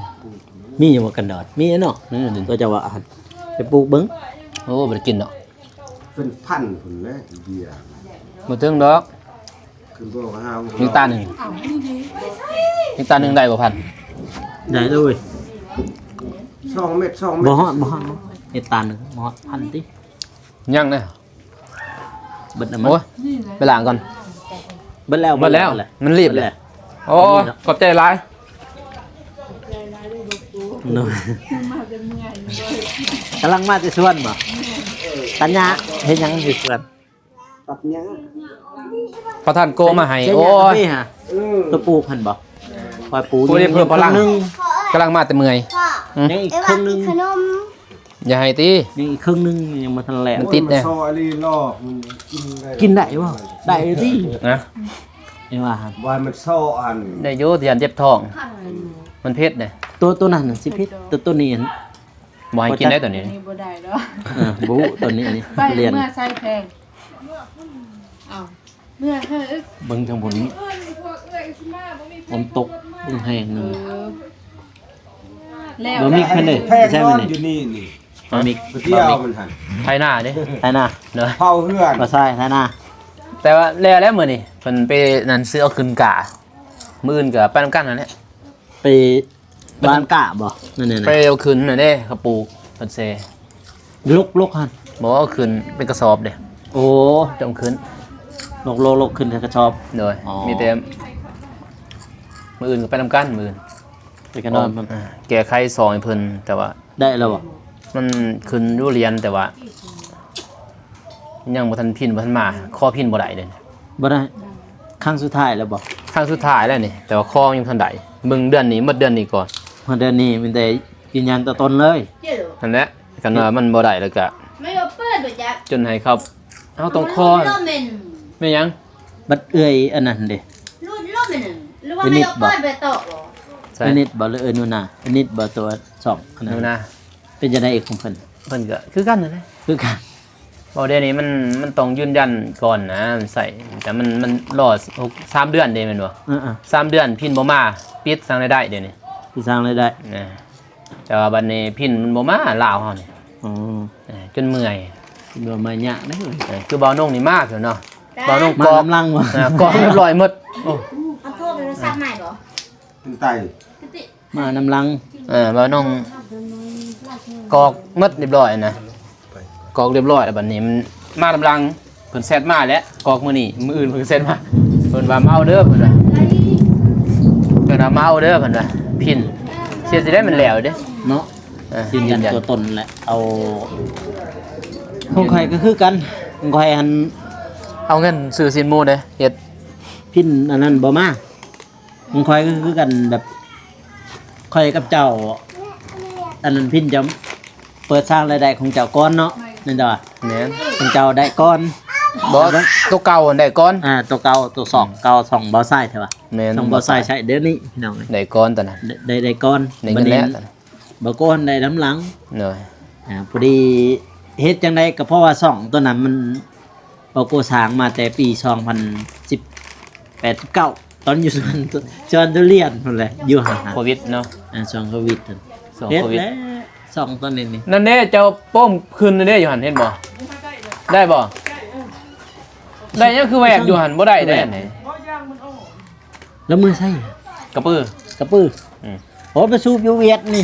ມີຢູ່ບໍ່ກັນດອນ? ມີເນາະ ອືມ ກໍຈະວ່າ ໄປປູກເບິ່ງ ໂອ້ ບໍ່ໄດ້ກິນເນາະ ເປັນພັນພຸ້ນແຫຼະເບຍ ບໍ່ເຖິງດອກ ຄືບໍ່ຫາ ມີຕາໜຶ່ງ ມີຕາໜຶ່ງໄດ້ບໍ່ພັນ? ໄດ້ເລີຍ ສອງເມັດ ສອງເມັດ ບໍ່ຮອດ ບໍ່ຮອດ ເຮັດຕາໜຶ່ງ ບໍ່ຮອດພັນຕິ ຍັງນະ ເບິດແລ້ວ ໂອ້ຍ ໄປລ້າງກ່ອນ ເບິດແລ້ວ ເບິດແລ້ວ ເບິດແລ້ວ ມັນລີບແຫຼະ ເບິດແລ້ວ ໂອ້ຍ ຂອບໃຈຫຼາຍ ໂດຍ ກຳລັງມາແຕ່ສວນບໍ່? ຕັນຍາເຮັດຫຍັງຢູ່ສວນ? ຕັດຫຍ້າ ປະທານໂກມາໃຫ້ ໂອ້ຍ ເຮັດຫຍັງຫະ? ເອີ ຕົວປູກຫັ້ນບໍ່? ຂ້ອຍປູກ ປູກນີ້ເພີ່ມພະລັງ ກຳລັງມາແຕ່ເມື່ອຍ ຫືມ ຍັງອີກເຄິ່ງໜຶ່ງ ເອວາກິນຂະໜົມ. ຢ່າໃຫ້ຕິ ຍັງອີກເຄິ່ງໜຶ່ງ ຍັງບໍ່ທັນແລ້ວ. ມັນຕິດເດ້ ມັນຊໍ່ອີ່ຫຼີຫຼອກ ມັນກິນໄດ້ ກິນໄດ້ບໍ່? ໄດ້ຕິ ນະ ເອວາຫັ້ນ ວ່າມັນຊໍ່ຫັ້ນ ໄດ້ຢູ່ ຢ້ານເຈັບທ້ອງ ມັນເຜັດເດ້. ໂຕ ໂຕນັ້ນຊິຜິດ ໂຕ ໂຕນີ້ຫັ້ນ ບໍ່ໃຫ້ກິນໄດ້ໂຕນີ້ ໂຕນີ້ບໍ່ໄດ້ດອກ. ເອີ ບໍ່ຮູ້ໂຕນີ້ນີ້ ໄປ ເມື່ອໃສ່ແພງ ເອົາ ເມື່ອເຮີ້ຍ ເບິ່ງທາງພຸ້ນ ຝົນຕົກ ເບິ່ງແຮງ ເອີ ແລ້ວ ບໍ່ມີເພິ່ນເດ້ ແພງ ໃຊ່ ນອນຢູ່ນີ້ນີ້ ບໍ່ມີ ບໍ່ມີ ໄຖນາເດ້ ໄຖນາ ເດີ ເຜົາເຮືອນ ບໍ່ໃຊ່ ໄຖນາ. ແຕ່ວ່າແລ້ວແລ້ວມື້ນີ້ ເພິ່ນໄປນັ້ນ ຊື້ເອົາຂຶ້ນກ້າ ມື້ອື່ນກໍໄປນຳກັນນັ້ນແຫຼະ ໄປ ບ້ານກ້າບໍ່? ນັ້ນແຫຼະ ໄປເອົາຂຶ້ນນັ້ນເດ້ ເຂົາປູກເພິ່ນແຊ່ ລົກໆຫັ້ນ ບໍ່ ເອົາຂຶ້ນເປັນກະສອບເດ້. ໂອ້ ຈະເອົາຂຶ້ນ ລົກໆ ລົກຂຶ້ນເປັນກະສອບ ໂດຍ ອໍ ມີແຕ່ມື້ອື່ນກໍໄປນຳກັນ ມື້ອື່ນ ໄປກັນນອນ ອ່າ ແກ້ໄຂຊ່ອງໃຫ້ເພິ່ນ ແຕ່ວ່າ ໄດ້ແລ້ວບໍ່? ມັນຂຶ້ນຢູ່ຫຼຽນ ແຕ່ວ່າ ຍັງບໍ່ທັນພິນ ບໍ່ທັນມາ ຂໍພິນບໍ່ໄດ້ເດ້ ບໍ່ໄດ້ ຄັ້ງສຸດທ້າຍແລ້ວບໍ່? ຄັ້ງສຸດທ້າຍແລ້ວນີ້ ແຕ່ວ່າຂໍຍັງບໍ່ທັນໄດ້ ເບິ່ງເດືອນນີ້ ໝົດເດືອນນີ້ກ່ອນ ຮອດເດືອນນີ້ມີແຕ່ຢືນຢັນຕົວຕົນເລີຍ ຫັ້ນແຫຼະ. ຄັນວ່າມັນບໍ່ໄດ້ແລ້ວກະ ຈົນໃຫ້ເຂົາ ເຮົາຕ້ອງຂໍ ແມ່ນຫຍັງ? ບັດເອື້ອຍອັນນັ້ນເດ້ ເອື້ອຍນິດບໍ່? ເອື້ອຍນິດບໍ່ ຫຼືເອື້ອຍໜູນາ? ເອື້ອຍນິດບໍ່ ຕົວສອງອັນນັ້ນ ໜູນາ ເປັນຈັ່ງໃດອີກຂອງເພິ່ນ? ເພິ່ນກໍຄືກັນນັ້ນແຫຼະ ຄືກັນ. ບໍ່ ດຽວນີ້ມັນ ມັນຕ້ອງຢືນຢັນກ່ອນນະ ມັນໃຊ້ ແຕ່ມັນ ມັນລໍຫົກ ສາມເດືອນເດ້ ແມ່ນບໍ່? ເອີໆ ສາມເດືອນພິນບໍ່ມາ ປິດສ້າງລາຍໄດ້ດຽວນີ້ ປິດສ້າງລາຍໄດ້ ແຕ່ວ່າບັດນີ້ພິນມັນບໍ່ມາ ລາວເຮົານີ້ ອໍ ຈົນເມື່ອຍ ເມື່ອຍມາຍາກເດ້ ຄືບ່າວນົງນີ້ມາເທື່ອເນາະ ບ່າວນົງກອກ ມານຳຫຼັງ ກອກຮຽບຮ້ອຍໝົດ. ໂອ້ ເອົາໂທລະສັບໃໝ່ບໍ່? ເປັນໄຕ ມານຳຫຼັງ ເອີ ບ່າວນົງກອກໝົດຮຽບຮ້ອຍນະ ກອກຮຽບຮ້ອຍແລ້ວ ບັດນີ້ມັນມານຳຫຼັງ ເພິ່ນແຊັດມາແລ້ວ ກອກມື້ນີ້ ມື້ອື່ນເພິ່ນແຊັດມາ ເພິ່ນວ່າມາເອົາເດີ ເພິ່ນວ່າ ເພິ່ນວ່າມາເອົາເດີ ເພິ່ນວ່າ ພິນ ເສຍຊິໄດ້ມັນແລ້ວເດ້ເນາະ ເອີ ຢືນຢັນຕົວຕົນແຫຼະ ເອົາ ຂອງຂ້ອຍກໍຄືກັນ ຂອງຂ້ອຍຫັ້ນ ເອົາເງິນຊື້ຊີ້ນໝູເດ້ ເຮັດ ພິນອັນນັ້ນບໍ່ມາ. ຂອງຂ້ອຍກໍຄືກັນ ແບບຂ້ອຍກັບເຈົ້າ ອັນນັ້ນພິນຈະເປີດສ້າງລາຍໄດ້ຂອງເຈົ້າກ່ອນເນາະ ແມ່ນບໍ່? ແມ່ນ ຂອງເຈົ້າໄດ້ກ່ອນ ບໍ່ ແລ້ວໂຕເກົ່າໄດ້ກ່ອນ ອ່າ ໂຕເກົ່າ ໂຕສອງເກົ່າ ສອງບໍ່ໃຊ້ແທ້ວ່າ ແມ່ນ ສອງບໍ່ໃຊ້ ໃຊ້ດຽວນີ້ພີ່ນ້ອງ ໄດ້ກ່ອນຕອນນັ້ນ ໄດ້ ໄດ້ກ່ອນ ໄດ້ເງິນແລ້ວ ບັກໂກຫັ້ນໄດ້ນຳຫຼັງ ໂດຍ ອ່າ ພໍດີເຮັດຈັ່ງໃດກໍເພາະວ່າຊ່ອງຕົວນັ້ນມັນ ປາໂກສ້າງມາແຕ່ປີສອງພັນສິບແປດ ສິບເກົ້າ ຕອນຢູ່ສວນ ສວນທຸລຽນພຸ້ນແຫຼະ ຢູ່ຫັ້ນ ໂຄວິດເນາະ ອ່າ ຊ່ວງໂຄວິດຫັ້ນ ຊ່ວງໂຄວິດ ເຮັດແລ້ວຊ່ອງຕົວນີ້ນີ້ ນັ້ນເດ້ ເຈົ້າໂປ້ມຂຶ້ນນັ້ນເດ້ ຢູ່ຫັ້ນ ເຫັນບໍ່? ໄດ້ບໍ່? ໄດ້ຫຍັງຄືແຫວກຢູ່ຫັ້ນ ບໍ່ໄດ້ເດ້ ແລ້ວເມືອໃສ? ກະປື ກະປື ອືມ ໂອ້ ໄປສູບຢູ່ຫວຽດນີ້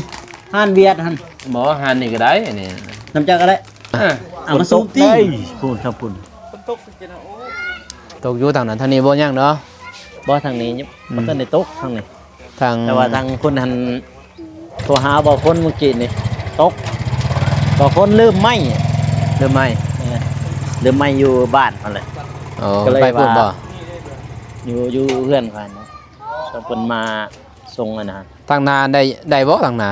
ຮ້ານຫວຽດຫັ້ນ ບໍ່ ຮ້ານນີ້ກໍໄດ້ ອັນນີ້ ນຳເຈົ້າກໍໄດ້ ເອີ ເອົາມາສູບຕິ ພຸ້ນ ທາງພຸ້ນ ຕົກຢູ່ທາງນັ້ນ ທາງນີ້ບໍ່ຍັງເນາະ ບໍ່ ທາງນີ້ຍັງ ອືມ ບໍ່ທັນໄດ້ຕົກທາງນີ້ ທາງ ແຕ່ວ່າທາງພຸ້ນຫັ້ນ ໂທຫາບ່າວພົນມື້ກີ້ນີ້ ຕົກ ບ່າວພົນລືມໄມ້ ລືມໄມ້ ເອີ ລືມໄມ້ຢູ່ບ້ານຫັ້ນແຫຼະ ອໍ ກໍເລີຍ ໄປພຸ້ນບໍ່? ຢູ່ ຢູ່ເຮືອນຂ້ອຍນະ ເພິ່ນມາສົ່ງອັນນັ້ນ ທາງນາໄດ້ ໄດ້ບໍ່ທາງນາ?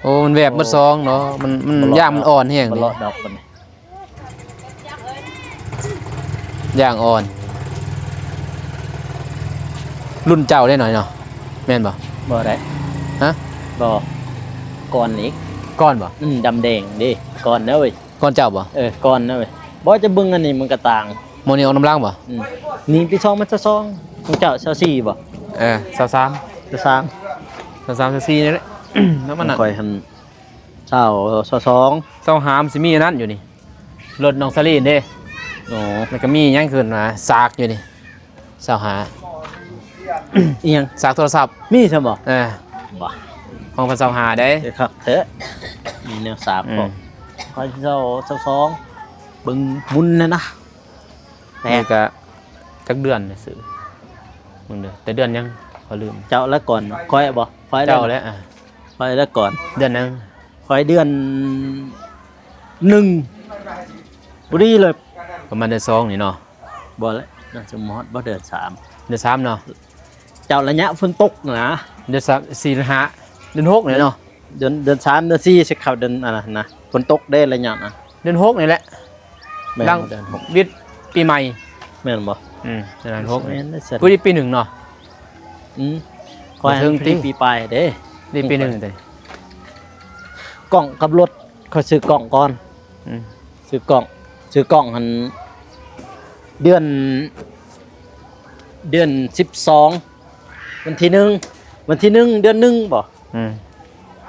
ໂອ້ ມັນແວບໝົດ ໂອ້ ສອງເນາະ ມັນ ມັນ ບໍ່ລອດ ຢາງມັນອ່ອນແຮງ ບໍ່ລອດດອກ ຢາງອ່ອນ ລຸ້ນເຈົ້າໄດ້ໜ້ອຍເນາະ ແມ່ນບໍ່? ບໍ່ໄດ້ ຮະ? ບໍ່ ກ່ອນອີກ ກ່ອນບໍ່? ອືມ ດຳແດງເດ້ ກ່ອນເດີເວີຍ ກ່ອນເຈົ້າບໍ່? ເອີ ກ່ອນເດີເວີຍ ບໍ່ ຈະເບິ່ງອັນນີ້ມັນກະຕ່າງ ໝໍນີ້ອອກນຳຫຼັງບໍ່? ອືມ ນີ້ປີສອງພັນຊາວສອງ ຂອງເຈົ້າຊາວສີ່ບໍ່? ເອີ ຊາວສາມ ຊາວສາມ ຊາວສາມ ຊາວສີ່ນີ້ແຫຼະ ແລ້ວມັນ ຂອງຂ້ອຍຫັ້ນ ຊາວ ຊາວສອງ ຊາວຫ້າ ມັນຊິມີອັນນັ້ນຢູ່ນີ້ ລົດນ້ອງສາລີນເດ້ ໂອ້ ແລ້ວກໍມີຫຍັງຂຶ້ນມາ ສາກຢູ່ນີ້ ຊາວຫ້າ ອີຫຍັງ ສາກໂທລະສັບ ມີຊັ້ນບໍ່? ເອີ ບໍ່ ຂອງເພິ່ນຊາວຫ້າເດ້ ເອີ ຄັກແທ້ ມີແນວສາກ ອືມ ພໍ້ ຂ້ອຍຊາວ ຊາວສອງ ເບິ່ງໝຸນແນ່ນະ ແຕ່ ນີ້ກະຈັກເດືອນຊື່ ເບິ່ງເດີ ແຕ່ເດືອນຫຍັງ ຂ້ອຍລືມ ເຈົ້າລະກ່ອນ ຂ້ອຍບໍ່? ຂ້ອຍ ເຈົ້າແຫຼະ ອ່າ ຂ້ອຍລະກ່ອນ ເດືອນຫຍັງ? ຂ້ອຍເດືອນໜຶ່ງ ພໍດີເລີຍ ປະມານເດືອນສອງນີ້ເນາະ ບໍ່ແຫຼະ ໜ້າຈະບໍ່ຮອດ ບໍ່ ເດືອນສາມ ເດືອນສາມເນາະ ເຈົ້າລະຍະຝົນຕົກນະ ເດືອນສາມ ສີ່ ເດືອນຫ້າ ເດືອນຫົກນີ້ເນາະ ເດືອນ ເດືອນສາມ ເດືອນສີ່ ຊິເຂົ້າເດືອນອັນນັ້ນນະ ຝົນຕົກເດ້ໄລຍະນະ ເດືອນຫົກນີ້ແຫຼະ ແມ່ນ ຫຼັງເດືອນຫົກ ວິດປີໃໝ່ ແມ່ນບໍ່? ອືມ ເດືອນຫົກ ແມ່ນເດ້ຊັ້ນ ຜູ້ດີປີໜຶ່ງເນາະ ອືມ ຂ້ອຍ ບໍ່ເຖິງ ປີ ປີປາຍເດ້ ນີ້ປີໜຶ່ງເດ້ ກ້ອງກັບລົດ ຂ້ອຍຊື້ກ້ອງກ່ອນ ອືມ ຊື້ກ້ອງ ຊື້ກ້ອງຫັ້ນ ເດືອນ ເດືອນສິບສອງ ວັນທີໜຶ່ງ ວັນທີໜຶ່ງ ເດືອນໜຶ່ງບໍ່? ອືມ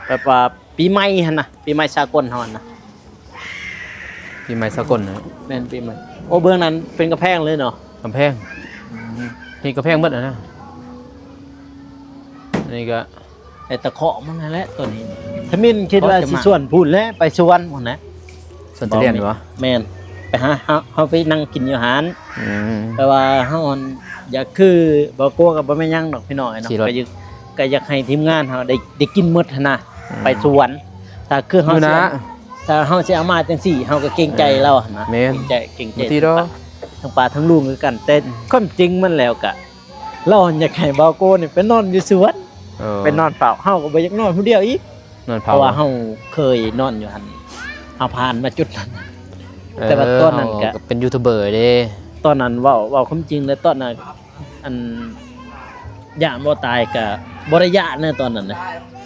ແບບວ່າປີໃໝ່ຫັ້ນນະ ປີໃໝ່ສາກົນເຮົາຫັ້ນນະ ປີໃໝ່ສາກົນນະ ແມ່ນປີໃໝ່ ໂອ້ ເບື້ອງນັ້ນເປັນກຳແພງເລີຍເນາະ ກຳແພງ ອືມ ເຮັດກຳແພງເບິດຫັ້ນນະ ອັນນີ້ກໍ ໄອ້ຕະເຄາະມັນຫັ້ນແຫຼະ ຕົວນີ້ ທະມິນຄິດວ່າ ໂອ້ ຈະມາ ຊິສວນພຸ້ນແຫຼະ ໄປສວນພຸ້ນແຫຼະ ສວນທຸລຽນບໍ່? ແມ່ນ ໄປຫາເຮົາ ເຮົາໄປນັ່ງກິນຢູ່ຫັ້ນ ອືມ ແຕ່ວ່າເຮົາຫັ້ນ ຢາກຄື ບໍ່ກົວກໍບໍ່ແມ່ນຫຍັງດອກພີ່ນ້ອງເນາະ ຂີ່ລົດ ກໍຢາກ ກໍຢາກໃຫ້ທີມງານເຮົາໄດ້ ໄດ້ກິນໝົດຫັ້ນນະ ອືມ ໄປສວນ ຖ້າຄືເຮົາ ມື້ໜ້າ ຊິ ຖ້າເຮົາຊິເອົາມາຈັ່ງຊີ້ ເຮົາກໍເກງໃຈ ເອີ ລາວຫັ້ນນະ ແມ່ນ ເກງໃຈ ເກງໃຈ ບໍ່ຕິດດອກ ທັງປ້າທັງລຸງຄືກັນ ແຕ່ ອືມ ຄວາມຈິງມັນແລ້ວກະ ລາວຢາກໃຫ້ບ່າວໂກນີ້ໄປນອນຢູ່ສວນ ເອີ ໄປນອນເຝົ້າ ເຮົາກໍບໍ່ຢາກນອນຜູ້ດຽວອີກ ນອນເຝົ້າ ເພາະວ່າເຮົາເຄີຍນອນຢູ່ຫັ້ນ ເຮົາຜ່ານມາຈຸດນັ້ນ ເອີ ແຕ່ວ່າຕອນນັ້ນກະ ເຮົາກໍເປັນຢູທູບເບີເດ້ ຕອນນັ້ນເວົ້າ ເວົ້າຄວາມຈິງເລີຍ ຕອນນັ້ນ ອັນ ຢ້ານບໍ່ຕາຍກະບໍ່ໄດ້ຢ້ານນະ ຕອນນັ້ນນະ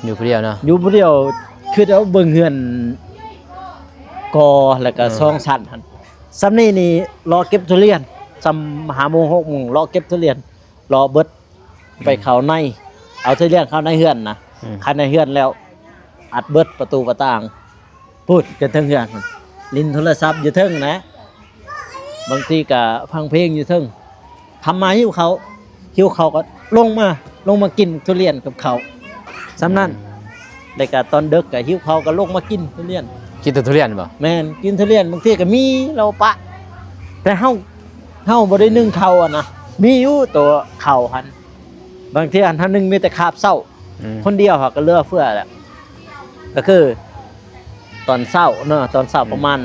ຢູ່ຜູ້ດຽວເນາະ ຢູ່ຜູ້ດຽວ ຄືເອົາເບິ່ງເຮືອນກໍ ແລ້ວກະ ເອີ ສອງຊັ້ນຫັ້ນ ສ່ຳນີ້ນີ້ ເລາະເກັບທຸລຽນ ສ່ຳຫ້າໂມງ ຫົກໂມງ ເລາະເກັບທຸລຽນ ເລາະເບິດ ອືມ ໄປເຂົ້າໃນ ເອົາທຸລຽນເຂົ້າໃນເຮືອນນະ ອືມ ເຂົ້າໃນເຮືອນແລ້ວ ອັດເບິດປະຕູປະຕ່າງ ພຸ້ນ ຈົນເຖິງເຮືອນ ຫຼິ້ນໂທລະສັບຢູ່ເທິງນະ ບາງທີກະຟັງເພງຢູ່ເທິງ ຄ່ຳມາຫິວເຂົ້າ ຫິວເຂົ້າກໍລົງມາ ລົງມາກິນທຸລຽນກັບເຂົ້າ ສ່ຳນັ້ນ ອືມ ແລ້ວກະຕອນເດິກກະຫິວເຂົ້າກໍລົງມາກິນທຸລຽນ ກິນແຕ່ທຸລຽນບໍ່? ແມ່ນ ກິນທຸລຽນ ບາງທີກໍມີເຫຼົ້າປະ ແຕ່ເຮົາ ເຮົາບໍ່ໄດ້ໜຶ້ງເຂົ້າຫັ້ນນະ ມີຢູ່ໂຕເຂົ້າຫັ້ນ ບາງເທື່ອຫັ້ນໜຶ່ງມີແຕ່ຄາບເຊົ້າ ອືມ ຄົນດຽວເຮົາກໍເຫຼືອເຟືອແຫຼະ ກໍຄືຕອນເຊົ້າເນາະ ຕອນເຊົ້າ ອືມ ປະມານ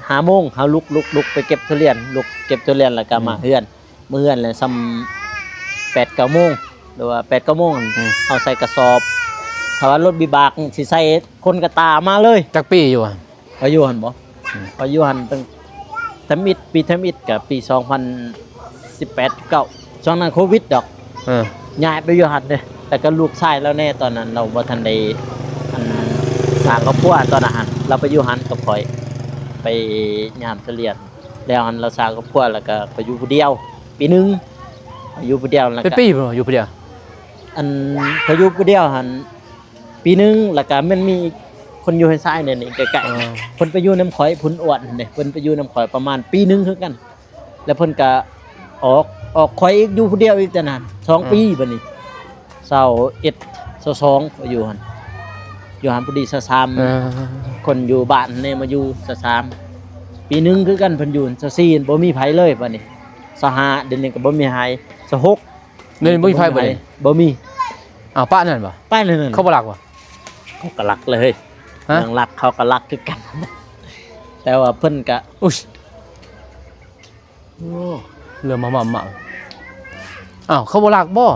ຫ້າໂມງ ເຮົາລຸກ ລຸກ ລຸກໄປເກັບທຸລຽນ ລຸກເກັບທຸລຽນ ແລ້ວກໍ ອືມ ມາເຮືອນ ມາເຮືອນແລ້ວສ່ຳແປດເກົ້າໂມງ ຫຼືວ່າແປດເກົ້າໂມງ ອືມ ເຮົາໃສ່ກະສອບ ຖ້າວ່າລົດວິບາກຊິໃສ່ຄົນກະຕາມາເລີຍ ຈັກປີຢູ່ຫັ້ນ? ຂ້ອຍຢູ່ຫັ້ນບໍ່? ອືມ ຂ້ອຍຢູ່ຫັ້ນຕັ້ງ ທຳອິດ ປີທຳອິດກະປີສອງພັນສິບແປດ ສິບເກົ້າ ຊ່ວງນັ້ນໂຄວິດດອກ ເອີ ຍ້າຍໄປຢູ່ຫັ້ນເດ້ ແລ້ວກໍລູກຊາຍລາວແດ່ ຕອນນັ້ນລາວບໍ່ທັນໄດ້ ອັນ ສ້າງຄອບຄົວ ຕອນນັ້ນຫັ້ນລາວໄປຢູ່ຫັ້ນກັບຂ້ອຍ ໄປຍາມສະຫຼຽນ ແລ້ວຫັ້ນລາວສ້າງຄອບຄົວ ແລ້ວກໍໄປຢູ່ຜູ້ດຽວປີໜຶ່ງ ໄປຢູ່ຜູ້ດຽວ ແລ້ວກໍ ເປັນປີບໍ່ຢູ່ຜູ້ດຽວ? ອັນ ໄປຢູ່ຜູ້ດຽວຫັ້ນ ປີໜຶ່ງ ແລ້ວກະແມ່ນມີຄົນຢູ່ໃຫ້ຊາຍແນວນີ້ໃກ້ໆ ເອີ ເພິ່ນໄປຢູ່ນຳຂ້ອຍ ເພິ່ນອວດເດ້ ເພິ່ນໄປຢູ່ນຳຂ້ອຍປະມານປີໜຶ່ງຄືກັນ ແລ້ວເພິ່ນກະອອກ ອອກ ຂ້ອຍອີກຢູ່ຜູ້ດຽວອີກຕອນນັ້ນ ສອງ ເອີ ປີ ບາດນີ້ ຊາວເອັດ ຊາວສອງ ຂ້ອຍຢູ່ຫັ້ນ ຢູ່ຫັ້ນພໍດີ ຊາວສາມ ເອີ ຄົນຢູ່ບ້ານແດ່ມາຢູ່ ຊາວສາມ ປີໜຶ່ງຄືກັນ ເພິ່ນຢູ່ ຊາວສີ່ ບໍ່ມີໃຜເລີຍ ບາດນີ້ ຊາວຫ້າ ດຽວນີ້ກໍບໍ່ມີໃຜ ຊາວຫົກ ເດີ ບໍ່ມີໃຜບໍ່ໄດ້ ບໍ່ມີ ອ້າວ ປະນັ້ນບໍ່? ປະນັ້ນ ເຂົາບໍ່ລັກບໍ່? ເຂົາກໍລັກເລີຍ ຮະ? ເລື່ອງລັກເຂົາກໍລັກຄືກັນ ແຕ່ວ່າເພິ່ນກະ ອຸ້ຍ ໂອ້ ເລີ່ມມາໝໍ້າໆ ອ້າວ ເຂົາບໍ່ລັກບໍ່?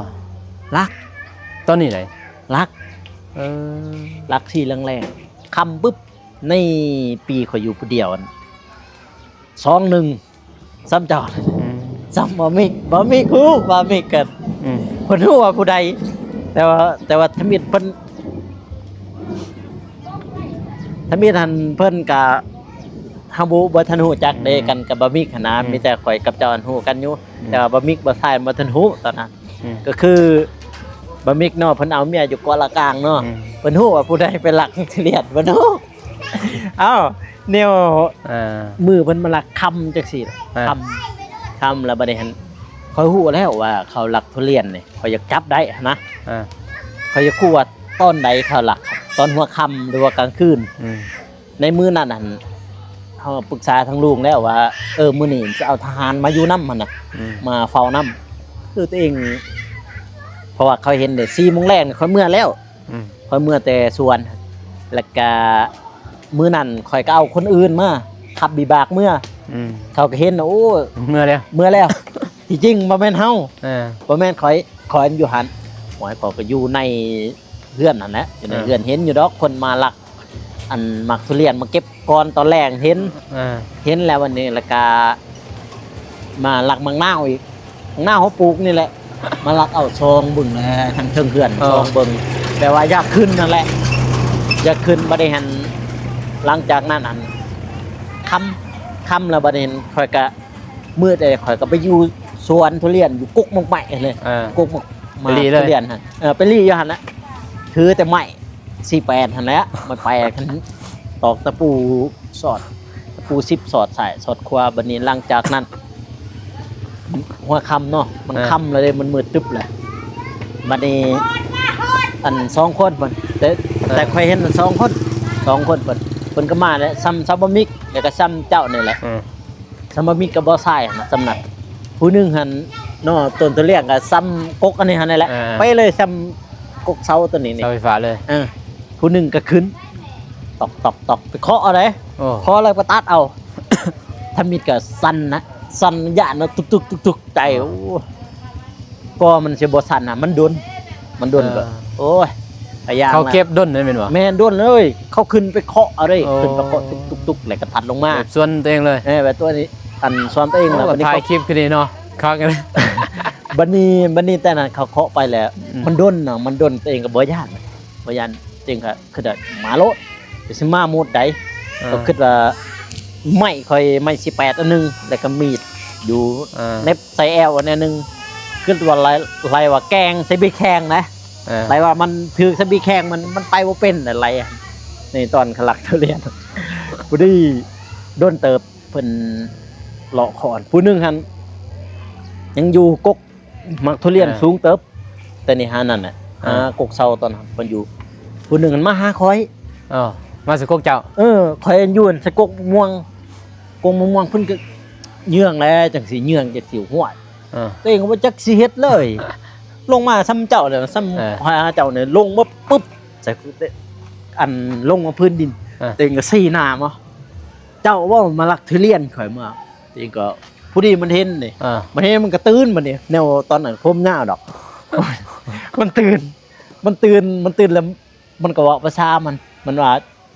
ລັກ ຕອນນີ້ໃດ? ລັກ ເອີ ລັກທີ່ແລງໆ ຄ່ຳປຶບ ໃນປີຂ້ອຍຢູ່ຜູ້ດຽວຫັ້ນ ສອງໜຶ່ງ ສ່ຳເຈົ້າ ອືມ ສ່ຳບ່າວມິກ ບ່າວມິກຮູ້ ບ່າວມິກກໍ ອືມ ເພິ່ນຮູ້ວ່າຜູ້ໃດ ແຕ່ວ່າ ແຕ່ວ່າທຳອິດເພິ່ນ ທຳອິດຫັ້ນເພິ່ນກະ ເຮົາບໍ່ ບໍ່ທັນຮູ້ຈັກເດ້ ອືມ ກັນກັບບ່າວມິກຫັ້ນນະ ອືມ ມີແຕ່ຂ້ອຍກັບເຈົ້າຫັ້ນຮູ້ກັນຢູ່ ອືມ ແຕ່ວ່າບ່າວມິກບ່າວຊາຍບໍ່ທັນຮູ້ຕອນນັ້ນ ອືມ ກໍຄືບ່າວມິກເນາະ ເພິ່ນເອົາເມຍຢູ່ເກາະລະກາງເນາະ ອືມ ເພິ່ນຮູ້ວ່າຜູ້ໃດໄປລັກທຸລຽນ ເພິ່ນຮູ້ ອ້າວ ແນວ ເອີ ມື້ເພິ່ນມາລັກຄ່ຳຈັ່ງຊີ້ ເອີ ຄ່ຳ ຄ່ຳແລ້ວບາດນີ້ຫັ້ນ ຂ້ອຍຮູ້ແລ້ວວ່າເຂົາລັກທຸລຽນນີ້ ຂ້ອຍຢາກຈັບໄດ້ຫັ້ນນະ ເອີ ຂ້ອຍຢາກຮູ້ວ່າຕອນໃດເຂົາລັກ ຕອນຫົວຄ່ຳ ຫຼືວ່າກາງຄືນ ອືມ ໃນມື້ນັ້ນຫັ້ນ ເຮົາປຶກສາທາງລຸງແລ້ວວ່າ ເອີ ມື້ນີ້ຈະເອົາທະຫານມາຢູ່ນຳຫັ້ນນະ ອືມ ມາເຝົ້ານຳ ຄືຕົວເອງ ເພາະວ່າຂ້ອຍເຫັນເດ້ ສີ່ໂມງແລງຂ້ອຍເມືອແລ້ວ ອືມ ຂ້ອຍເມືອແຕ່ສວນ ແລ້ວກະມື້ນັ້ນຂ້ອຍກໍເອົາຄົນອື່ນມາຂັບວິບາກເມືອ ອືມ ເຂົາກໍເຫັນ ໂອ້ ເມືອແລ້ວ ເມືອແລ້ວ ທີ່ຈິງບໍ່ແມ່ນເຮົາ ເອີ ບໍ່ແມ່ນຂ້ອຍ ຂ້ອຍຢູ່ຫັ້ນ ໂອ້ຍ ຂ້ອຍກໍຢູ່ໃນ ເຮືອນຫັ້ນແຫຼະ ຢູ່ໃນເຮືອນເຫັນຢູ່ດອກ ຄົນມາລັກອັນໝາກທຸລຽນມາເກັບກ່ອນຕອນແລງ ເຫັນ ເອີ ເຫັນແລ້ວວັນນີ້ ແລ້ວກະມາລັກໝາກນາວອີກ ໝາກນາວເຮົາປູກນີ້ແຫຼະ ມາລັກເອົາ ສ່ອງເບິ່ງແຫຼະ ທາງເທິງເຮືອນ ເອີ ສ່ອງເບິ່ງ ແປວ່າຢາກຂຶ້ນຫັ້ນແຫຼະ ຢາກຂຶ້ນ ບັດນີ້ຫັ້ນ ຫຼັງຈາກນັ້ນຫັ້ນ ຄ່ຳ ຄ່ຳແລ້ວ ບັດນີ້ຫັ້ນ ຂ້ອຍກະ ມື້ໃດຂ້ອຍກໍໄປຢູ່ສວນທຸລຽນ ຢູ່ກົກໝາກໄມ້ຫັ້ນເລີຍ ເອີ ກົກໝາກ ໄປລີ້ເລີຍ ທຸລຽນຫັ້ນ ເອີ ໄປລີ້ຢູ່ຫັ້ນນະ ຖືແຕ່ໄມ້ສີ່ແປດຫັ້ນແຫຼະ ໄມ້ແປດຫັ້ນ ຕອກຕະປູສອດ ຕະປູສິບສອດຊ້າຍສອດຂວາ ບັດນີ້ຫຼັງຈາກນັ້ນ ຫົວຄ່ຳເນາະ ມັນ ເອີ ຄ່ຳແລ້ວເດ້ ມັນມືດຕຶບແລ້ວ ບັດນີ້ ອັນ ສອງຄົນເພິ່ນ ແຕ່ ເອີ ແຕ່ຂ້ອຍເຫັນສອງຄົນ ສອງຄົນເພິ່ນ ເພິ່ນກໍມາແລ້ວ ສ່ຳຊາວບໍ່ມິກ ແລ້ວກໍສ່ຳເຈົ້ານີ້ແຫຼະ ເອີ ສ່ຳບໍ່ມິກກັບບໍ່ຊາຍຫັ້ນນະ ສ່ຳນັ້ນ ຜູ້ໜຶ່ງຫັ້ນເນາະ ຕົ້ນຕະຫຼຽງກໍສ່ຳກົກອັນນີ້ຫັ້ນນີ້ແຫຼະ ເອີ ໄປເລີຍສ່ຳກົກເສົາຕົວນີ້ນີ້ ເສົາໄຟຟ້າເລີຍ ເອີ ຜູ້ໜຶ່ງກໍຂຶ້ນ ຕອກໆໆ ໄປເຄາະເອົາເດ້ ໂອ້ ເຄາະແລ້ວກໍຕັດເອົາ ທຳອິດກໍສັ່ນນະ ສັ່ນຢ້ານນະ ຕຸກໆໆ ໃຈ ເອີ ໂອ້ ກໍມັນຊິບໍ່ສັ່ນນະ ມັນດົນ ມັນດົນກໍ ເອີ ໂອ້ຍ ພະຍາ ເຂົາເກັບດົນແມ່ນບໍ່? ແມ່ນ ດົນເລີຍ ເຂົາຂຶ້ນໄປເຄາະເອົາເດ້ ໂອ້ ຂຶ້ນໄປເຄາະຕຸກໆໆ ແລ້ວກໍຖັດລົງມາ ແບບສວນຕົວເອງເລີຍ ເອີ ແບບຕົວນີ້ ອັນສວນຕົວເອງ ໂອ້ ແລ້ວບັດນີ້ ຖ່າຍຄລິບຄືນີ້ເນາະ ຄັກ ບັດນີ້ ບັດນີ້ແຕ່ນັ້ນເຂົາເຄາະໄປແລ້ວ ອືມ ມັນດົນເນາະ ມັນດົນ ຕົວເອງກໍບໍ່ຢ້ານ ບໍ່ຢ້ານ ຕົວເອງກໍ ຄືວ່າມາໂລດ ຊິມາໝົດໃດ ເອີ ກໍຄິດວ່າໄມ້ຂ້ອຍ ໄມ້ສີ່ແປດອັນໜຶ່ງ ແລ້ວກໍມີດຢູ່ ເອີ ເໜັບໃສ່ແອວອັນໜຶ່ງ ຄິດວ່າໄລ່ ໄລ່ວ່າແກ່ງໃສ່ບີແຂ່ງນະ ເອີ ໄລ່ວ່າມັນຖືກໃສ່ບີແຂ່ງ ມັນ ມັນໄປບໍ່ເປັນນະ ໄລ່ ໃນຕອນຂະລັກທຸລຽນ ພໍດີດົນເຕີບ ເພິ່ນເລາະຄອນ ຜູ້ໜຶ່ງຫັ້ນຍັງຢູ່ກົກ ໝາກທຸລຽນ ເອີ ສູງເຕີບ ແຕ່ນີ້ຫານັ້ນນະ ເອີ ຫາກົກເສົາຕອນນັ້ນເພິ່ນຢູ່ ຜູ້ໜຶ່ງຫັ້ນມາຫາຂ້ອຍ ເອີ ມາໃສ່ກົກເຈົ້າ ເອີ ຂ້ອຍຢູ່ໃສ່ກົກມ່ວງ ກົກມະມ່ວງ ເພິ່ນກໍເຍືອງແຫຼະ ຈັ່ງຊິເຍືອງ ຈັ່ງຊິຫ້ວຍ ເອີ ຕົວເອງກໍບໍ່ຈັກຊິເຮັດເລີຍ ລົງມາສ່ຳເຈົ້າແຫຼະ ສ່ຳ ເອີ ຫາເຈົ້ານີ້ ລົງມາປຶບ ໃສ່ ອັນ ລົງມາພື້ນດິນ ເອີ ຕົວເອງກໍຊີ້ໜ້າມາ ເຈົ້າເວົ້າມາລັກທຸລຽນຂ້ອຍມາ ເອງກໍ ພໍດີມັນເຫັນນີ້ ເອີ ມັນເຫັນ ມັນກໍຕື່ນບັດນີ້ ແນວຕອນນັ້ນຜົມຍາວດອກ ມັນຕື່ນ ມັນຕື່ນ ມັນຕື່ນແລ້ວ ມັນກໍເວົ້າພາສາມັນ ມັນວ່າ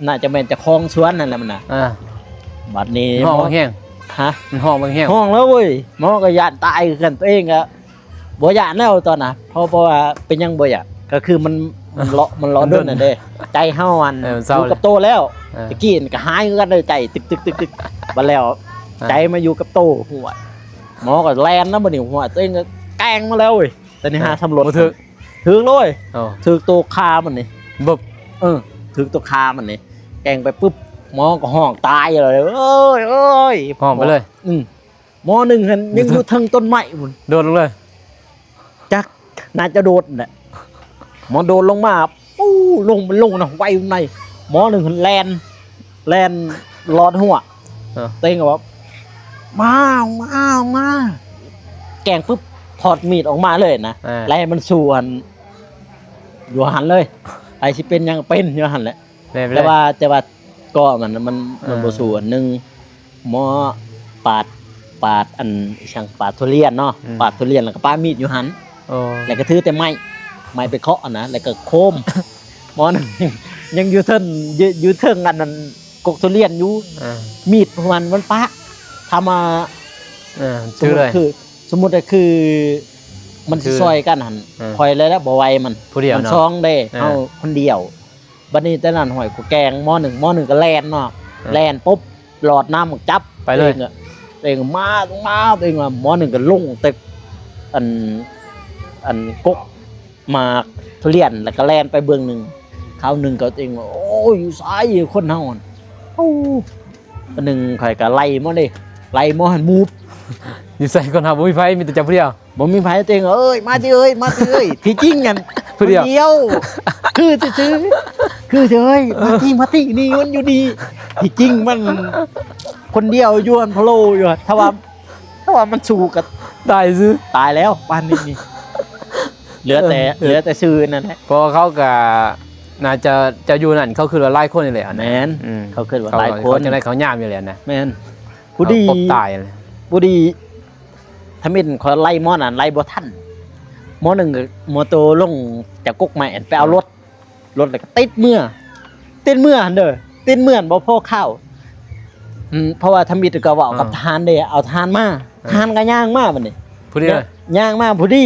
ໜ້າຈະແມ່ນເຈົ້າຂອງສວນນັ້ນແຫຼະມັນນະ ເອີ ບັດນີ້ ມັນຮ້ອງແຮງ ຮະ ມັນຮ້ອງແຮງ ຮ້ອງແລ້ວເວີຍ ໝໍກໍຢ້ານຕາຍຄືກັນ ຕົວເອງກໍ ບໍ່ຢ້ານແລ້ວຕອນນະ ເພາະ ເພາະວ່າເປັນຫຍັງບໍ່ຢ້ານ ກໍຄືມັນ ມັນເລາະ ມັນເລາະດົນຫັ້ນເດ້ ໃຈເຮົາຫັ້ນ ເອີ ມັນເຊົາ ຢູ່ກັບໂຕແລ້ວ ເອີ ຕະກີ້ນີ້ກໍຫາຍຄືກັນເດ້ ໃຈຕຶກໆໆໆ ບັດແລ້ວ ເອີ ໃຈມາຢູ່ກັບໂຕ ໂອ້ຍ ໝໍກໍແລ່ນນຳບັດນີ້ ໂອ້ຍ ຕົວເອງກໍແກ່ງມາແລ້ວເວີຍ ຕອນນີ້ ເອີ ຫາສຳຫຼວດ ບໍ່ຖືກ ຖືກເລີຍ ໂອ້ ຖືກໂຕຄາມັນນີ້ ບຶບ ເອີ ຖືກໂຕຄາມັນນີ້ ແກ່ງໄປປຶບ ໝໍກໍຮ້ອງຕາຍເລີຍ ເອີຍ ເອີຍ ຮ້ອງໄປເລີຍ ອືມ ໝໍໜຶ່ງຫັ້ນຍັງຢູ່ເທິງຕົ້ນໄມ້ພຸ້ນ ໂດດລົງເລີຍ ຈັກໜ້າຈະໂດດແຫຼະ ໝໍໂດດລົງມາ ປູ້ ລົງ ມັນລົງນະ ໄວປານໃດ ໝໍໜຶ່ງຫັ້ນແລ່ນ ແລ່ນລອດຮົ້ວ ເອີ ຕົວເອງກໍວ່າ ມາ ມາ ມາ ແກ່ງປຶບ ຖອດມີດອອກມາເລີຍນະ ເອີ ໄລ່ມັນສູ້ຫັ້ນ ຢູ່ຫັ້ນເລີຍ ໃຜຊິເປັນຫຍັງເປັນຢູ່ຫັ້ນແຫຼະ ແຕ່ວ່າ ແຕ່ວ່າກໍມັນ ມັນ ມັນບໍ່ສູ້ ເອີ ອັນໜຶ່ງ ໝໍປາດ ປາດອັນ ອີຫຍັງ ປາດທຸລຽນເນາະ ອືມ ປາດທຸລຽນ ແລ້ວກໍປະມີດຢູ່ຫັ້ນ ໂອ້ ແລ້ວກໍຖືແຕ່ໄມ້ ໄມ້ໄປເຄາະຫັ້ນນະ ແລ້ວກໍໂຄມ ໝໍນັ້ນຍັງຢູ່ເທິງ ຢູ່ ຢູ່ເທິງອັນນັ້ນ ກົກທຸລຽນຢູ່ ເອີ ມີດພວກມັນ ມັນປະ ຖ້າມາ ເອີ ຖືເລີຍ ສົມມຸດຄື ສົມມຸດຄືມັນຊິຊ່ອຍກັນຫັ້ນ ເອີ ຂ້ອຍແລ້ວ ແລ້ວບໍ່ໄຫວມັນ ຜູ້ດຽວ ມັນ ເນາະ ຊ່ອງເດ້ ເອີ ເຮົາຄົນດຽວ ບັດນີ້ແຕ່ນັ້ນຫ້ອຍກໍແກ່ງ ໝໍໜຶ່ງ ໝໍໜຶ່ງກໍແລ່ນເນາະ ເອີ ແລ່ນປຸບ ຫຼອດນ້ຳຈັບ ໄປເລີຍ ຕົວເອງ ຕົວເອງມາ ລົງມາ ຕົວເອງມາ ໝໍໜຶ່ງກໍລົງແຕ່ອັນ ອັນກົກໝາກທຸລຽນ ແລ້ວກໍແລ່ນໄປເບື້ອງໜຶ່ງ ຄາວໜຶ່ງກໍຕົວເອງວ່າ ໂອ້ຍ ຢູ່ໃສຄົນເຮົາຫັ້ນ ໂອ້ ອັນໜຶ່ງຂ້ອຍກໍໄລ່ໝໍເດ້ ໄລ່ໝໍຫັ້ນໝູບ ຢູ່ໃສຄົນເຮົາ ບໍ່ມີໃຜ ມີແຕ່ເຈົ້າຜູ້ດຽວ ບໍ່ມີໃຜ ຕົວເອງ ເອີຍ ມາຕິເອີຍ ມາຕິເອີຍ ທີ່ຈິງຫັ້ນ ຜູ້ດຽວ ຄົນດຽວ ຄືຊື່ໆ ຄືຊື່ ເອີຍ ມາຕິ ມາຕິ ນີ້ມັນຢູ່ນີ້ ທີ່ຈິງມັນຄົນດຽວຢູ່ຫັ້ນ ພະໂລຢູ່ ຖ້າວ່າ ຖ້າວ່າມັນສູ້ກໍຕາຍຊື່ ຕາຍແລ້ວ ປານນີ້ນີ້ ເຫຼືອແຕ່ ເອີ ເຫຼືອແຕ່ຊື່ນັ້ນແຫຼະ ເພາະວ່າເຂົາກໍໜ້າຈະ ຈະຢູ່ນັ້ນ ເຂົາຄິດວ່າຫຼາຍຄົນນີ້ແຫຼະ ແມ່ນ ອືມ ເຂົາຄິດວ່າຫຼາຍຄົນ ເຂົາຈັ່ງໃດເຂົາຍາມຢູ່ແລ້ວນະ ແມ່ນ ພໍດີ ເຂົາປົບຕາຍ ພໍດີ ທຳອິດຂ້ອຍໄລ່ໝໍນັ້ນໄລ່ບໍ່ທັນ ໝໍໜຶ່ງກໍໝໍໂຕລົງຈາກກົກໄມ້ໄປເອົາລົດ ລົດ ແລ້ວກໍຕິດເມືອ ຕິດເມືອຫັ້ນເດີ ຕິດເມືອຫັ້ນບໍ່ພໍເຂົ້າ. ອືມ ເພາະວ່າທຳອິດກໍເວົ້າກັບ ອ່າ ທະຫານເດ້ ເອົາທະຫານມາ ອ່າ ທະຫານກໍຍ່າງມາບັດນີ້ ພໍດີເລີຍ ຍ່າງມາພໍດີ.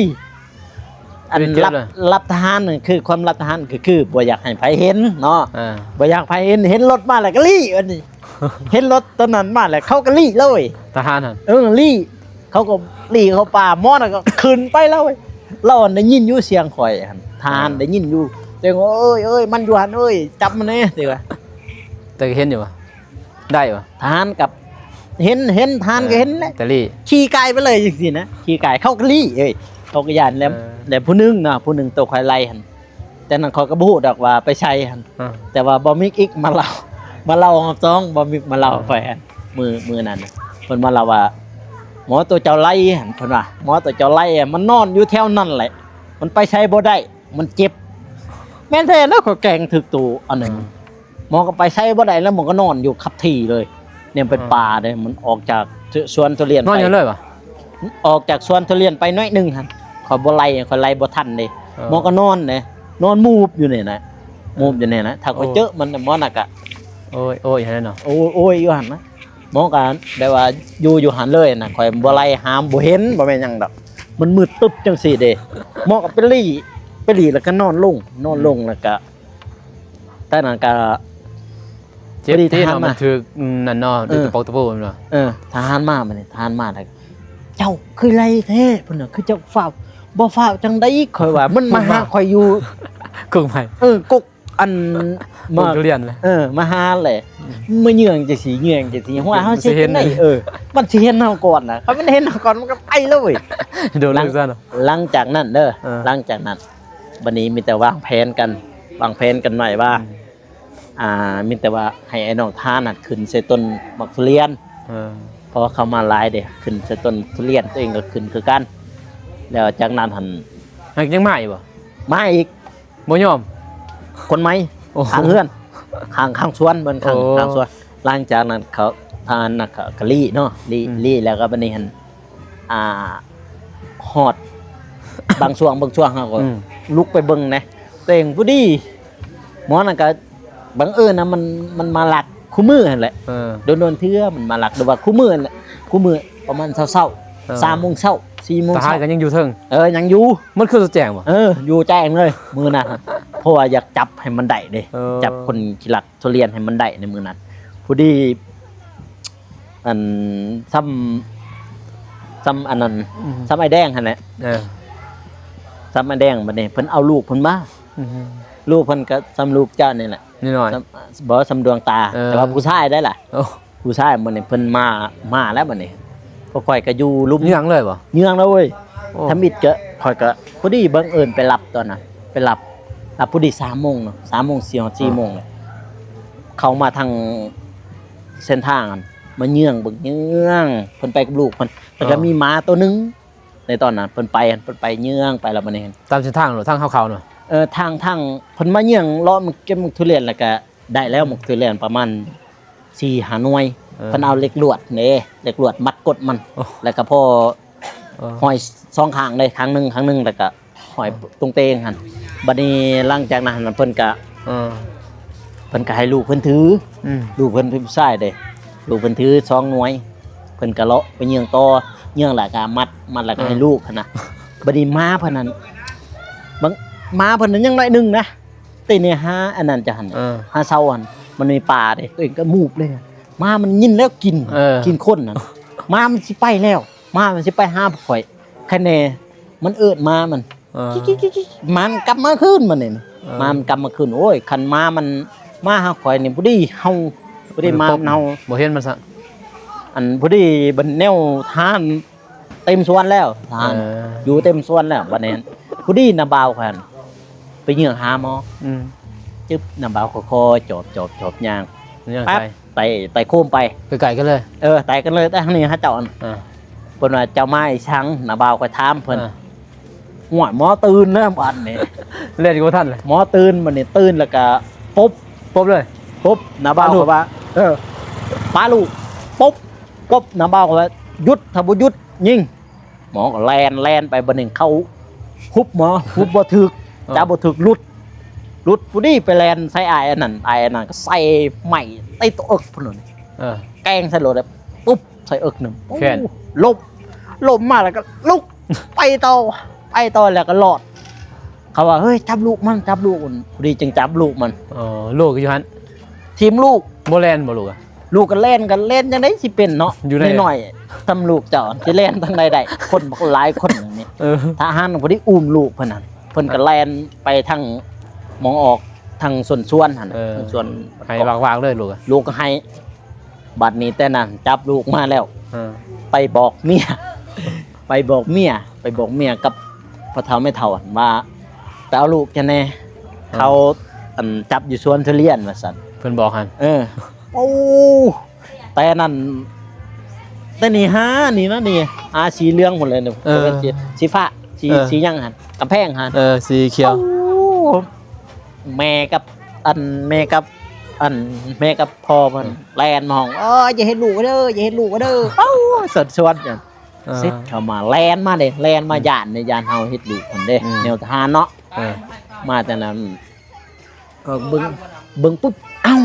ອັນ ລັບ ລັບທະຫານນັ້ນ ຄືຄວາມລັບທະຫານ ຄື ຄືບໍ່ຢາກໃຫ້ໃຜເຫັນເນາະ ອ່າ ບໍ່ຢາກໃຜເຫັນ ເຫັນລົດມາແລ້ວກໍລີ້ບັດນີ້ ເຫັນລົດຕົວນັ້ນມາແລ້ວ ເຂົາກໍລີ້ເລີຍ ທະຫານຫັ້ນ ເອີ ລີ້ ເຂົາກໍລີ້ເຂົ້າປ່າ ໝໍນັ້ນກໍຂຶ້ນໄປແລ້ວເວີຍ. ລາວໄດ້ຍິນຢູ່ສຽງຂ້ອຍຫັ້ນ ທະຫານ ອ່າ ໄດ້ຍິນຢູ່ ເຈົ້າເອີຍ ເອີຍ ມັນຢູ່ຫັ້ນເອີຍ ຈັບມັນແດ່ ຕິວ່າ ແຕ່ກໍເຫັນຢູ່ບໍ່? ໄດ້ບໍ່? ທະຫານກັບເຫັນ ເຫັນ ທະຫານກໍເຫັນແຫຼະ ອ່າ ແຕ່ລີ້ ຂີ່ກາຍໄປເລີຍຈັ່ງຊີ້ນະ ຂີ່ກາຍ ເຂົາກໍລີ້ເອີຍ ເຂົາກໍຢ້ານແລ້ວ ເອີ ແລ້ວຜູ້ໜຶ່ງນະ ຜູ້ໜຶ່ງໂຕຂ້ອຍໄລ່ຫັ້ນ ແຕ່ນັ້ນຂ້ອຍກໍບໍ່ຮູ້ດອກວ່າໄປໃສຫັ້ນ ອ່າ ແຕ່ວ່າບ່າວມິກອີກມາເລົ່າ ມາເລົ່າຮອບສອງ ບ່າວມິກມາເລົ່າ ອ່າ ຂ້ອຍຫັ້ນ ມື້ ມື້ນັ້ນນະ ເພິ່ນມາເລົ່າວ່າ ໝໍໂຕເຈົ້າໄລ່ຫັ້ນ ເພິ່ນວ່າ ໝໍໂຕເຈົ້າໄລ່ ມັນນອນຢູ່ແຖວນັ້ນແຫຼະ ມັນໄປໃສບໍ່ໄດ້ ມັນເຈັບ. ແມ່ນແທ້ແລ້ວ ຂ້ອຍແກ່ງຖືກໂຕອັນໜຶ່ງ ອ່າ ໝໍກໍໄປໃສບໍ່ໄດ້ແລ້ວ ໝໍກໍນອນຢູ່ກັບທີ່ເລີຍ. ນີ້ເປັນ ອ່າ ປ່າເດ້ ມັນອອກຈາກສວນທຸລຽນ ນອນຢູ່ເລີຍຫວາ? ອອກຈາກສວນທຸລຽນໄປໜ້ອຍໜຶ່ງຫັ້ນ ຂ້ອຍບໍ່ໄລ່ ຂ້ອຍໄລ່ບໍ່ທັນເດ້ ເອີ ໝໍກໍນອນເດ້ ນອນມູບຢູ່ນີ້ນະ ມູບຢູ່ນີ້ນະ ຖ້າຂ້ອຍ ໂອ້ ເຈີມັນ ໝໍນະກະ ໂອ້ຍ ໂອ້ຍ ຫັ້ນເນາະ ໂອ້ຍ ໂອ້ຍຢູ່ຫັ້ນນະ. ໝໍກໍແບບວ່າຢູ່ ຢູ່ຫັ້ນເລີຍນະ ຂ້ອຍບໍ່ໄລ່ຫາ ບໍ່ເຫັນ ບໍ່ແມ່ນຫຍັງດອກ ມັນມືດຕຶບຈັ່ງຊີ້ເດ້. ໝໍກໍໄປລີ້ ໄປລີ້ແລ້ວກໍນອນລົງ ນອນລົງ ອືມ ແລ້ວກໍ ຕອນນັ້ນກໍ ເຈັບຕິເນາະ ມັນຖືກ ອືມ ນັ້ນເນາະ ເອີ ຖືກຕະປອກຕະໂປແມ່ນບໍ່? ເອີ ທະຫານມາ ບັດນີ້ທະຫານມາແລ້ວ ເຈົ້າຄືໄລ່ແທ້ ເພິ່ນວ່າ ຄືເຈົ້າຟ້າວ ບໍ່ຟ້າວຈັ່ງໃດ ຂ້ອຍວ່າ ມັນມາຫາຂ້ອຍຢູ່ ກົກໄມ້ ເອີ ກົກ ອັນ ກົກທຸລຽນແຫຼະ ເອີ ມາຫາແຫຼະ ອືມ ມາເຍືອງຈັ່ງຊີ້ ເຍືອງຈັ່ງຊີ້ ຫົວເຮົາຊິເຮັດຈັ່ງໃດ ເອີ ມັນຊິເຫັນເຮົາກ່ອນນະ ຄັນມັນເຫັນເຮົາກ່ອນ ມັນກໍໄປແລ້ວເວີຍ ໂດນ ຫຼັງ ຫຼັງຈາກນັ້ນເດີ ເອີ ຫຼັງຈາກນັ້ນ ບັດນີ້ມີແຕ່ວາງແຜນກັນ ວາງແຜນກັນໄວ້ວ່າ ອືມ ອ່າ ມີແຕ່ວ່າໃຫ້ໄອ້ນ້ອງທານນະຂຶ້ນໃສ່ຕົ້ນໝາກທຸລຽນ ເອີ ເພາະວ່າເຂົາມາຫຼາຍເດ້ ຂຶ້ນໃສ່ຕົ້ນທຸລຽນ ຕົວເອງກໍຂຶ້ນຄືກັນ ແລ້ວຈາກນັ້ນຫັ້ນ ຍັງ ຍັງມາອີກບໍ່? ມາອີກ ບໍ່ຍອມ ຄົນໃໝ່ ໂອ້ໂຫ ຂ້າງເຮືອນ ຂ້າງ ຂ້າງສວນ ເພິ່ນຂ້າງ ໂອ້ ຂ້າງສວນ. ຫຼັງຈາກນັ້ນເຂົາ ທ່ານນະ ກະ ກະລີ້ເນາະ ລີ້ ອືມ ລີ້ແລ້ວກໍບັດນີ້ຫັ້ນ ອ່າ ຮອດບາງຊ່ວງ ບາງຊ່ວງເຮົາກໍ ອືມ ລຸກໄປເບິ່ງແດ່ ຕົວເອງພໍດີ ໝໍນັ້ນກໍບັງເອີນນະ ມັນ ມັນມາລັກຄູ່ມື້ຫັ້ນແຫຼະ ເອີ ໂດນໆເທື່ອມັນມາລັກ ຫຼືວ່າຄູ່ມື້ຫັ້ນແຫຼະ ຄູ່ມື້ປະມານເຊົ້າໆ ເອີ ສາມໂມງເຊົ້າ ສີ່ໂມງເຊົ້າ ທະຫານກໍຍັງຢູ່ເທິງ ເອີ ຍັງຢູ່ ມັນຄືສຸດແຈ້ງບໍ່? ເອີ ຢູ່ແຈ້ງເລີຍມື້ນັ້ນ ເພາະວ່າຢາກຈັບໃຫ້ມັນໄດ້ເດ້ ເອີ ຈັບຄົນຂີ້ລັກ ທຸລຽນໃຫ້ມັນໄດ້ໃນມື້ນັ້ນ ພໍດີ ອັນ ຊ່ຳ ຊ່ຳອັນນັ້ນ ອືມ ຊ່ຳອ້າຍແດງຫັ້ນແຫຼະ ເອີ ຊ່ຳອ້າຍແດງ ບັດນີ້ເພິ່ນເອົາລູກເພິ່ນມາ ອືມ ລູກເພິ່ນກໍຊ່ຳລູກເຈົ້ານີ້ແຫຼະ ນ້ອຍໆ ຊ່ຳ ບໍ່ ຊ່ຳດວງຕາ ເອີ ແຕ່ວ່າຜູ້ຊາຍໄດ໋ລະ ໂອ້ ຜູ້ຊາຍ ບັດນີ້ເພິ່ນມາ ມາແລ້ວບັດນີ້ ພວກຂ້ອຍກໍຢູ່ລຸ່ມ ເຍືອງເລີຍບໍ່? ເຍືອງແລ້ວເວີຍ ໂອ້ ທຳອິດກໍ ຂ້ອຍກໍພໍດີບັງເອີນໄປລັບຕອນນັ້ນ ໄປລັບ ລັບພໍດີສາມໂມງເນາະ ສາມໂມງ ສີ່ຮອດສີ່ໂມງເລີຍ ເຂົ້າມາທາງເສັ້ນທາງຫັ້ນ ມາເຍືອງເບິ່ງ ເຍືອງ ເພິ່ນໄປກັບລູກເພິ່ນ ແລ້ວກໍ ອ່າ ມີໝາໂຕໜຶ່ງ ໃນຕອນນັ້ນເພິ່ນໄປ ເພິ່ນໄປເຍືອງໄປແລ້ວບັດນີ້ ຕາມເສັ້ນທາງເນາະ ທາງເຂົ້າໆເນາະ ເອີ ທາງ ທາງ ເພິ່ນມາເຍືອງເລາະ ເກັບໝາກທຸລຽນ ແລ້ວກໍໄດ້ແລ້ວ ໝາກທຸລຽນປະມານສີ່ຫ້າໜ່ວຍ ເອີ ເພິ່ນເອົາເຫຼັກລວດເດ້ ເຫຼັກລວດມັດກົດມັນ ໂອ້ ແລ້ວກໍພໍ ເອີ ຫ້ອຍສອງຂ້າງເດ້ ຂ້າງໜຶ່ງ ຂ້າງໜຶ່ງ ແລ້ວກໍຫ້ອຍ ອ່າ ຕົງເຕງຫັ້ນ ບັດນີ້ຫຼັງຈາກນັ້ນຫັ້ນ ເພິ່ນກະ ອ່າ ເພິ່ນກະໃຫ້ລູກເພິ່ນຖື ອືມ ລູກເພິ່ນເປັນຜູ້ຊາຍເດ້ ລູກເພິ່ນຖືສອງໜ່ວຍ ເພິ່ນກະເລາະໄປເຍືອງຕໍ່ ເຍືອງແລ້ວກະມັດ ມັດແລ້ວກະໃຫ້ ອ່າ ລູກຫັ້ນນະ ບັດນີ້ໝາເພິ່ນຫັ້ນ ບາງ ໝາເພິ່ນນັ້ນຍັງໜ້ອຍໜຶ່ງນະ ເຕັ້ນຫາອັນນັ້ນຈະຫັ້ນ ອ່າ ຫາເສົາຫັ້ນ ມັນມີປ່າເດ້ ຕົວເອງກະມູບເລີຍ ໝາມັນຍິນແລ້ວກິ່ນ ເອີ ກິ່ນຄົນຫັ້ນ ໝາມັນຊິໄປແລ້ວ ໝາມັນຊິໄປຫາພວກຂ້ອຍ ຄັນແນ່ ມັນເອີ້ນໝາມັນ ເອີ ກິກໆໆໆ ໝາມັນກັບມາຄືນ ບັດນີ້ ເອີ ໝາມັນກັບມາຄືນ ໂອ້ຍ ຄັນໝາມັນມາຫາຂ້ອຍນີ້ ບໍ່ດີເຫົ່າ ບໍ່ດີໝາມັນເຫົ່າ ບໍ່ເຫັນມັນຊະ ອັນ ພໍດີບັດແນວທານເຕັມສວນແລ້ວ ທານ ເອີ ຢູ່ເຕັມສວນແລ້ວ ບັດນີ້ ພໍດີນ້າບ່າວຂ້ອຍຫັ້ນ ໄປເຍືອງຫາໝໍ ອືມ ຈຶບ ນ້າບ່າວຄ່ອຍໆ ຈອບໆໆ ຍ່າງ ຍ່າງ ປັບ ໄປ ໄປໂຄມໄປ ໄກໆກັນເລີຍ ເອີ ໄກກັນເລີຍ ແຕ່ທາງນີ້ຫາເຈົ້າ ອ່າ ເພິ່ນວ່າເຈົ້າມາອີ່ສັງ ນ້າບ່າວຂ້ອຍຖາມເພິ່ນ ອ່າ ໂອ້ຍ ໝໍຕື່ນແລ້ວບາດນີ້ ແລ່ນກໍບໍ່ທັນເລີຍ ໝໍຕື່ນ ບາດນີ້ຕື່ນແລ້ວກະປົບ ປົບເລີຍ ປົບ ນ້າບ່າວຂ້ອຍວ່າ ເອີ ປາລູກ ປຸບ ປົບ ນ້າບ່າວຂ້ອຍວ່າ ຢຸດ ຖ້າບໍ່ຢຸດຍິງ ໝໍກໍແລ່ນ ແລ່ນໄປ ບາດນີ້ເຂົາຮຸບໝໍ ຮຸບບໍ່ຖືກ ເອີ ຈັບບໍ່ຖືກ ຫຼຸດ ຫຼຸດ ຜູ້ດີໄປແລ່ນໃສ່ອ້າຍອັນນັ້ນ ອ້າຍອັນນັ້ນກໍໃສ່ໄມ້ຕິດຕົວເອິກພຸ້ນ ເອີ ແກງໃສ່ລົດ ປຸບ ໃສ່ເອິກໜຶ່ງ ແຂນ ໂອ້ ລົ້ມ ລົ້ມມາແລ້ວກໍລຸກ ໄປຕໍ່ ໄປຕໍ່ແລ້ວກໍລອດ ເຂົາວ່າ ເຮີ້ຍ ຈັບລູກມັນ ຈັບລູກມັນ ພໍດີຈຶ່ງຈັບລູກມັນ ອໍ ລູກຢູ່ຫັ້ນ ທີມລູກ ບໍ່ແລ່ນບໍ່ລູກອະ? ລູກກໍແລ່ນ ກໍແລ່ນຈັ່ງໃດຊິເປັນເນາະ ຢູ່ໃນ ນ້ອຍໆ ສ່ຳລູກເຈົ້າຊິແລ່ນທາງໃດໄດ້ ຄົນບັກຫຼາຍຄົນນີ້ ເອີ ທະຫານພໍດີອຸ້ມລູກເພິ່ນຫັ້ນ ເພິ່ນກໍແລ່ນໄປທາງໝ່ອງອອກ ທາງສວນ ສວນຫັ້ນ ເອີ ທາງສວນ ໃຫ້ວາກໆເລີຍລູກອະ ລູກກໍໃຫ້ ບັດນີ້ແຕ່ນັ້ນຈັບລູກມາແລ້ວ ເອີ ໄປບອກເມຍ ໄປບອກເມຍ ໄປບອກເມຍກັບພໍ່ເຖົ້າແມ່ເຖົ້າຫັ້ນວ່າ ໄປເອົາລູກເຈົ້າແດ່ ເອີ ເຂົາ ອັນ ຈັບຢູ່ສວນທຸລຽນວ່າຊັ້ນ ເພິ່ນບອກຫັ້ນ ເອີ ໂອ້ ແຕ່ນັ້ນ ແຕ່ນີ້ຫານີ້ນະນີ້ ຫາສີເຫຼືອງພຸ້ນແຫຼະ ເອີ ສີ ສີຟ້າ ສີ ເອີ ສີຫຍັງຫັ້ນ ກຳແພງຫັ້ນ ເອີ ສີຂຽວ ໂອ້ ແມ່ກັບ ອັນ ແມ່ກັບ ອັນ ແມ່ກັບພໍ່ເພິ່ນ ເອີ ແລ່ນມາຫ້ອງ ເອີ ຢ່າເຮັດລູກເດີ ຢ່າເຮັດລູກເດີ ເອົ້າ ສວນໆ ເອີ ເສັດເຂົ້າມາ ແລ່ນມາເດ້ ແລ່ນມາ ອືມ ຢ້ານເດ້ ຢ້ານເຮົາເຮັດລູກເພິ່ນເດ້ ອືມ ແນວທະຫານເນາະ ເອີ ມາແຕ່ນັ້ນ ກໍເບິ່ງ ເບິ່ງປຸບ ເອົ້າ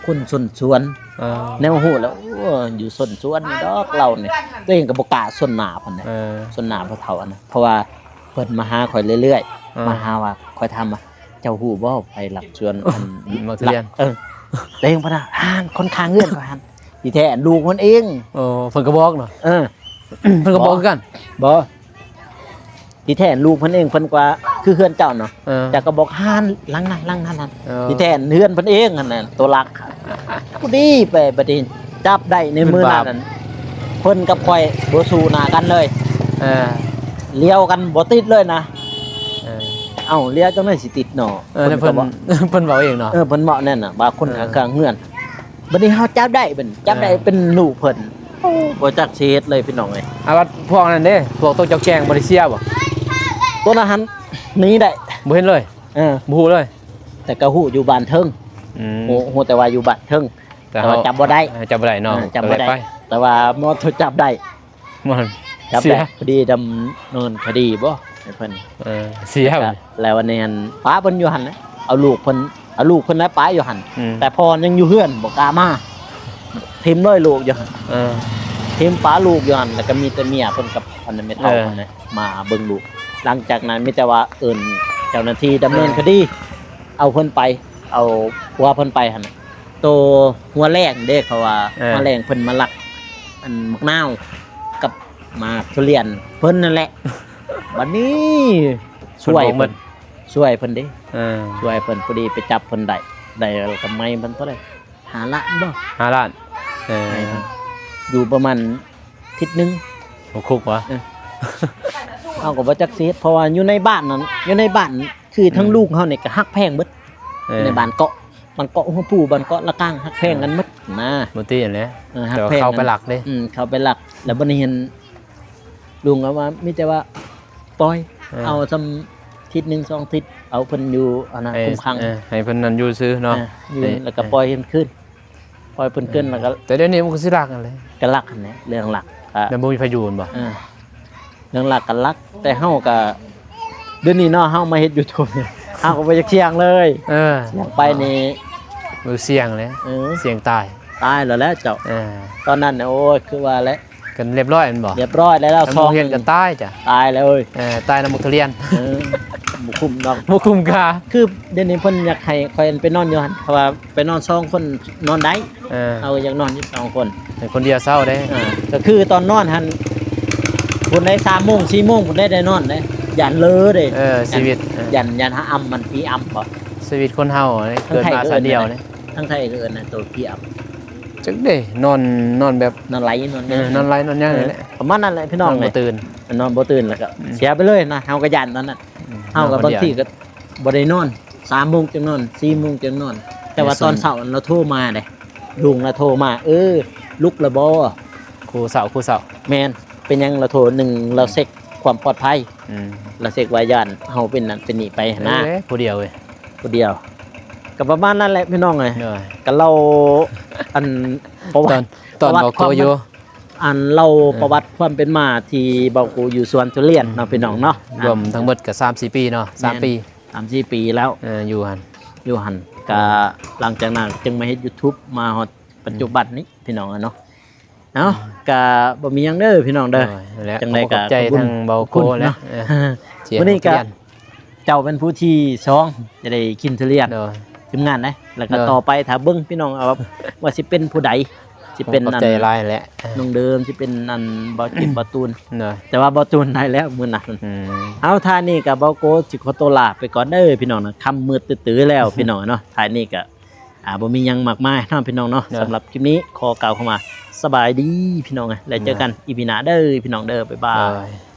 ຄົນຊົນສວນ ເອີ ແນວຮູ້ແລ້ວ ໂອ້ ຢູ່ຊົນສວນນີ້ດອກລາວນີ້ ຕົວເອງກໍບໍ່ກ້າຊົນໜ້າເພິ່ນເດ້ ເອີ ຊົນໜ້າພໍ່ເຖົ້າຫັ້ນນະ ເພາະວ່າເພິ່ນມາຫາຂ້ອຍເລື້ອຍໆ ເອີ ມາຫາວ່າ ຂ້ອຍຖາມວ່າ ເຈົ້າຮູ້ບໍ່ ໃຜລັກສວນ ອັນ ບັກທຸລຽນ ເອີ ຕົວເອງເພິ່ນວ່າ ຫັ້ນ ຄົນຂ້າງເຮືອນຂ້ອຍຫັ້ນ ທີ່ແທ້ລູກເພິ່ນເອງ ໂອ້ ເພິ່ນກໍບອກເນາະ ເອີ ເພິ່ນກໍບອກຄືກັນ ບໍ່ ທີ່ແທ້ລູກເພິ່ນເອງ ເພິ່ນກວ່າຄືເຮືອນເຈົ້າເນາະ ເອີ ເຈົ້າກໍບອກ ຫັ້ນ ຫຼັງນັ້ນ ຫຼັງນັ້ນ ເອີ ທີ່ແທ້ເຮືອນເພິ່ນເອງຫັ້ນນະ ຕົວຫຼັກ ຜູ້ດີໄປ ບັດນີ້ຈັບໄດ້ໃນມື້ນັ້ນ ເພິ່ນກັບຂ້ອຍບໍ່ສູ້ໜ້າກັນເລີຍ ເອີ ລ້ຽວກັນບໍ່ຕິດເລີຍນະ ເອີ ເອົ້າ ລ້ຽວຈັ່ງໃດຊິຕິດເນາະ ເອີ ເພິ່ນ ເພິ່ນເວົ້າເອງເນາະ ເອີ ເພິ່ນເວົ້າແນ່ນນະ ວ່າຄົນ ເອີ ຂ້າງເຮືອນ ບັດນີ້ເຮົາຈັບໄດ້ ບັດນີ້ຈັບໄດ້ ເອີ ເປັນລູກເພິ່ນ ໂອ້ ບໍ່ຈັກຊິເຮັດເລີຍພີ່ນ້ອງເອີຍ ອາ ບັດພວກນັ້ນເດ້ ພວກຕົວເຈົ້າແກ່ງບໍ່ໄດ້ເສຍບໍ່? ຕົວນັ້ນຫັ້ນໜີໄດ້ ບໍ່ເຫັນເລີຍ ເອີ ບໍ່ຮູ້ເລີຍ ແຕ່ກໍຮູ້ຢູ່ບ້ານເທິງ ອືມ ຮູ້ ຮູ້ແຕ່ວ່າຢູ່ບ້ານເທິງ ແຕ່ ແຕ່ວ່າ ເຮົາ ຈັບບໍ່ໄດ້ ເອີ ຈັບບໍ່ໄດ້ເນາະ ເອີ ຈັບບໍ່ໄດ້ ກໍເລີຍໄປ ແຕ່ວ່າໝໍໂທດຈັບໄດ້ ມັນ ຈັບໄດ້ ເສຍ ພໍດີດຳເນີນຄະດີບໍ່ໃຫ້ເພິ່ນ ເອີ ເສຍ ແລ້ວ ແລ້ວອັນນີ້ຫັ້ນ ປ້າເພິ່ນຢູ່ຫັ້ນແຫຼະ ເອົາລູກເພິ່ນ ເອົາລູກເພິ່ນແລ້ວປ້າຢູ່ຫັ້ນ ອືມ ແຕ່ພໍ່ຍັງຢູ່ເຮືອນບໍ່ກ້າມາ ຖິ້ມເລີຍລູກຢູ່ຫັ້ນ ເອີ ຖິ້ມປ້າລູກຢູ່ຫັ້ນ ແລ້ວກໍມີແຕ່ເມຍເພິ່ນກັບອັນນັ້ນແມ່ເຖົ້າ ເອີ ຫັ້ນແຫຼະ ມາເບິ່ງລູກ ຫຼັງຈາກນັ້ນມີແຕ່ວ່າເອີ້ນເຈົ້າໜ້າທີ່ດຳເນີນຄະດີ ເອີ ເອົາເພິ່ນໄປ ເອົາຜົວເພິ່ນໄປຫັ້ນ ໂຕຫົວແລງເດ້ ເຂົາວ່າ ເອີ ຫົວແລງເພິ່ນມາລັກ ອັນ ໝາກນາວກັບໝາກທຸລຽນເພິ່ນນັ້ນແຫຼະ ບັດນີ້ຊ່ວຍເພິ່ນ ຊ່ວຍເພິ່ນເດ້ ເອີ ຊ່ວຍເພິ່ນ ພໍດີໄປຈັບເພິ່ນໄດ້ ໄດ້ກຳໄມເພິ່ນເທົ່າໃດ ຫ້າລ້ານບໍ່ ຫ້າລ້ານ ເອີ ຢູ່ປະມານທິດໜຶ່ງ ບໍ່ຄຸກຫວາ ເອີ ເຮົາກໍບໍ່ຈັກຊິເຮັດ ເພາະວ່າຢູ່ໃນບ້ານນັ້ນ ຢູ່ໃນບ້ານ ຄືທັງ ອືມ ລຸງເຮົານີ້ກໍຮັກແພງເບິດ ເອີ ໃນບ້ານເກາະ ບ້ານເກາະຫົວພູ ບ້ານເກາະລະກາງ ຮັກແພງກັນເບິດນະ ບໍ່ຕິຫັ້ນແຫຼະ ເອີ ຮັກແພງ ແຕ່ວ່າເຂົ້າໄປລັກເດ້ ອືມ ເຂົ້າໄປລັກ ແລ້ວບັດນີ້ເຫັນລຸງເອົາວ່າ ມີແຕ່ວ່າປ່ອຍ ເອີ ເອົາຊ່ຳທິດໜຶ່ງສອງທິດ ເອົາເພິ່ນຢູ່ອັນນັ້ນ ເອີ ຄຸມຂັງ ເອີ ໃຫ້ເພິ່ນນັ້ນຢູ່ຊື່ເນາະ ເອີ ຢູ່ ໃຫ້ ແລ້ວກໍ ເອີ ປ່ອຍເພິ່ນຄືນ ປ່ອຍເພິ່ນຂຶ້ນ ເອີ ແລ້ວກໍ ແຕ່ດຽວນີ້ມັນກໍຊິລັກຫັ້ນແຫຼະ ກໍລັກຫັ້ນແຫຼະ ເລື່ອງລັກ ກໍ ແລ້ວບໍ່ມີໃຜຢູ່ແມ່ນບໍ່? ເອີ ເລື່ອງລັກກໍລັກ ແຕ່ເຮົາກໍ ດຽວນີ້ເນາະ ເຮົາມາເຮັດຢູທູບ ເຮົາກໍບໍ່ຢາກສ່ຽງເລີຍ ເອີ ສ່ຽງໄປນີ້ ບໍ່ສ່ຽງເລີຍ ເອີ ສ່ຽງຕາຍ ຕາຍແລ້ວແຫຼະເຈົ້າ ເອີ ຕອນນັ້ນນະ ໂອ້ຍ ຄືວ່າແຫຼະ ກັນລຽບຮ້ອຍແມ່ນບໍ່? ລຽບຮ້ອຍແລ້ວ ຄັນບໍ່ຮຽນກໍຕາຍຈ້ະ ຕາຍແລ້ວເອີຍ ເອີ ຕາຍນຳບັກທຸລຽນ ເອີ ບໍ່ຄຸ້ມດອກ ບໍ່ຄຸ້ມຄ່າ ຄືດຽວນີ້ເພິ່ນຢາກໃຫ້ຂ້ອຍໄປນອນຢູ່ຫັ້ນ ເພາະວ່າໄປນອນສອງຄົນນອນໄດ້ ເອີ ເຮົາຢາກນອນຢູ່ສອງຄົນ ໃຫ້ຄົນດຽວເຊົາເດ້ ເອີ ກໍຄືຕອນນອນຫັ້ນ ຄົນໃດສາມໂມງ ສີ່ໂມງ ຄົນໃດໄດ້ນອນເດ້ ຢ້ານເລີເດ້ ເອີ ຊີວິດ ຢ້ານ ເອີ ຢ້ານ ຢ້ານຫາອຳ ມັນຜີອຳບໍ່ ຊີວິດຄົນເຮົາເດ້ ເກີດມາຊາດດຽວເດ້ ທາງໄທກໍເອີ້ນ ໂຕຜີອຳ ຈັກເດ້ ນອນ ນອນແບບ ນອນໄຫຼນອນຫຍັງ ເອີ ນອນໄຫຼນອນຫຍັງ ເອີ ນີ້ແຫຼະ ປະມານນັ້ນແຫຼະພີ່ນ້ອງ ນອນບໍ່ຕື່ນ ນອນບໍ່ຕື່ນ ແລ້ວກໍ ອືມ ເສຍໄປເລີຍນະ ເຮົາກໍຢ້ານຕອນນັ້ນ ເຮົາກໍບາງທີກໍບໍ່ໄດ້ນອນ ສາມໂມງຈັ່ງນອນ ສີ່ໂມງຈັ່ງນອນ ແຕ່ວ່າຕອນເຊົ້າລາວໂທມາເດ້ ລຸງລາວໂທມາ ເອີ ລຸກແລ້ວບໍ່ ຄູ່ເຊົ້າ ຄູ່ເຊົ້າ ແມ່ນ ເປັນຫຍັງລາວໂທ ໜຶ່ງ ລາວເຊັກຄວາມປອດໄພ ອືມ ລາວເຊັກວ່າຢ້ານເຮົາເປັນນັ້ນເປັນນີ້ໄປຫັ້ນນະ ເອີ ຜູ້ດຽວເອີຍ ຜູ້ດຽວ ກໍປະມານນັ້ນແຫຼະພີ່ນ້ອງເອີຍ ໂດຍ ກໍເລົ່າ ອັນ ປະຫວັດ ຕອນ ຕອນເວົ້າໂກຢູ່ ອັນເລົ່າ ເອີ ປະຫວັດຄວາມເປັນມາທີ່ເບົາກູຢູ່ສວນທຸລຽນເນາະ ອືມ ພີ່ນ້ອງເນາະ ລວມທັງໝົດກໍສາມສີ່ປີເນາະ ສາມ ແມ່ນ ປີ ສາມສີ່ປີແລ້ວ ເອີ ຢູ່ຫັ້ນ ຢູ່ຫັ້ນ ກະຫຼັງຈາກນັ້ນຈຶ່ງມາເຮັດ YouTube ມາຮອດປັດຈຸບັນນີ້ ພີ່ນ້ອງເອີຍເນາະ. ເອົ້າ ກະບໍ່ມີຫຍັງເດີພີ່ນ້ອງເດີ ຈັ່ງໃດກະຂອບໃຈທາງເບົາໂກ້ແຫຼະ ເອີ ມື້ນີ້ກະເຈົ້າເປັນຜູ້ທີສອງຈະໄດ້ກິນທຸລຽນ ທີມງານເດ້ ແລ້ວກະຕໍ່ໄປຖ້າເບິ່ງພີ່ນ້ອງວ່າ ວ່າຊິເປັນຜູ້ໃດ ຊິເປັນ ຂອບໃຈຫຼາຍແຫຼະ ນ້ອງເດີມ ຊິເປັນອັນເບົາຈິດ ເບົາຕູນ ແຕ່ວ່າເບົາຕູນໄດ້ແລ້ວມື້ນັ້ນ. ເອົາ ທ້າຍນີ້ກະເບົາໂກ້ຊິຂໍໂຕລາໄປກ່ອນເດີພີ່ນ້ອງເນາະ ຄ່ຳມືດຕື້ໆແລ້ວພີ່ນ້ອງເນາະ. ທ້າຍນີ້ກະ ອ່າ ບໍ່ມີຫຍັງມາກມາຍເນາະພີ່ນ້ອງເນາະ. ສຳລັບຄລິບນີ້ຂໍກ່າວຄຳວ່າສະບາຍດີພີ່ນ້ອງ ແລ້ວເຈີກັນອີພີໜ້າເດີພີ່ນ້ອງເດີ ບາຍບາຍ.